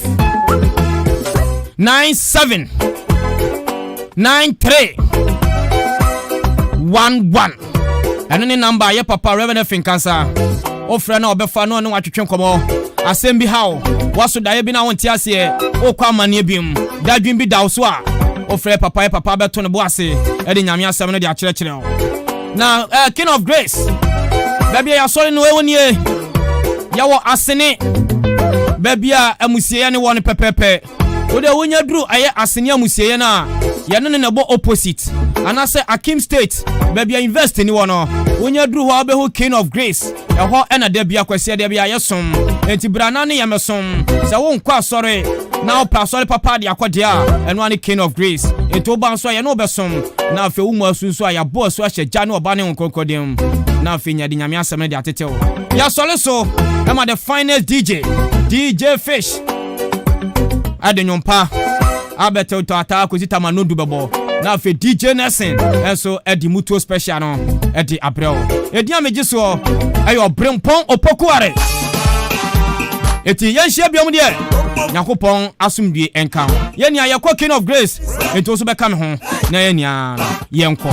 97 93 11 ɛno ne namba yɛ papa Reverend Efin Kansa wofrɛ na ɔbɛfa na ɔne watwetwe nkɔmmɔ asɛm bi haw waso daeɛ bi na wonte aseɛ wokɔ amanneɛ bi mu dadwen bi da wo so a wofrɛ papa yɛ papa bɛto ne bo ase ɛde nyame asɛm no de akyerɛkyerɛ wo na uh, King of Grace baabi a yɛasɔre no ɛwɔ nie yɛwɔ asene baabi a amusieɛ ne wɔ no pɛpɛpɛ Wo deɛ wonya duru ɛyɛ asene amusieɛ no a, yɛne no na ɛbɔ opposite. Anaasɛ Akim State, baabi a university ni wɔ no, wonya duru hɔ a wobɛhu King of Grace. Ɛhɔ ɛna da bia Kwasiɛ da bia yɛsom. Enti bra na ne yɛmɛsom. Sɛ wonkɔ asɔre na wopɛ asɔre papa de akɔ deɛ a, ɛno ara ne King of Grace. Enti woba nso a yɛne wo bɛsom. Na afei wo mu asu nso a yɛabɔ asu ahyɛ Gya ne Ɔba ne Honhom Kronkron din mu. Na afei nya de Nyame asɛm no de atete wo. Yɛasɔre so ɛma the finest DJ, DJ Fish. ɛde nnwom pa abɛtɛwtɔ ataa kɔsi tama no du bɛbɔ na afei dj nelson nso ɛde mutuo special no ɛde abrɛ wo ɛdin a megye soɔ ɛyɛ ɔberempɔn opokuare ɛti yɛnhyia biom deɛ nyankopɔn asomdue nka ho yɛnea yɛkɔ king of grace ɛnti wo so bɛka me ho na yɛnea yɛnkɔ.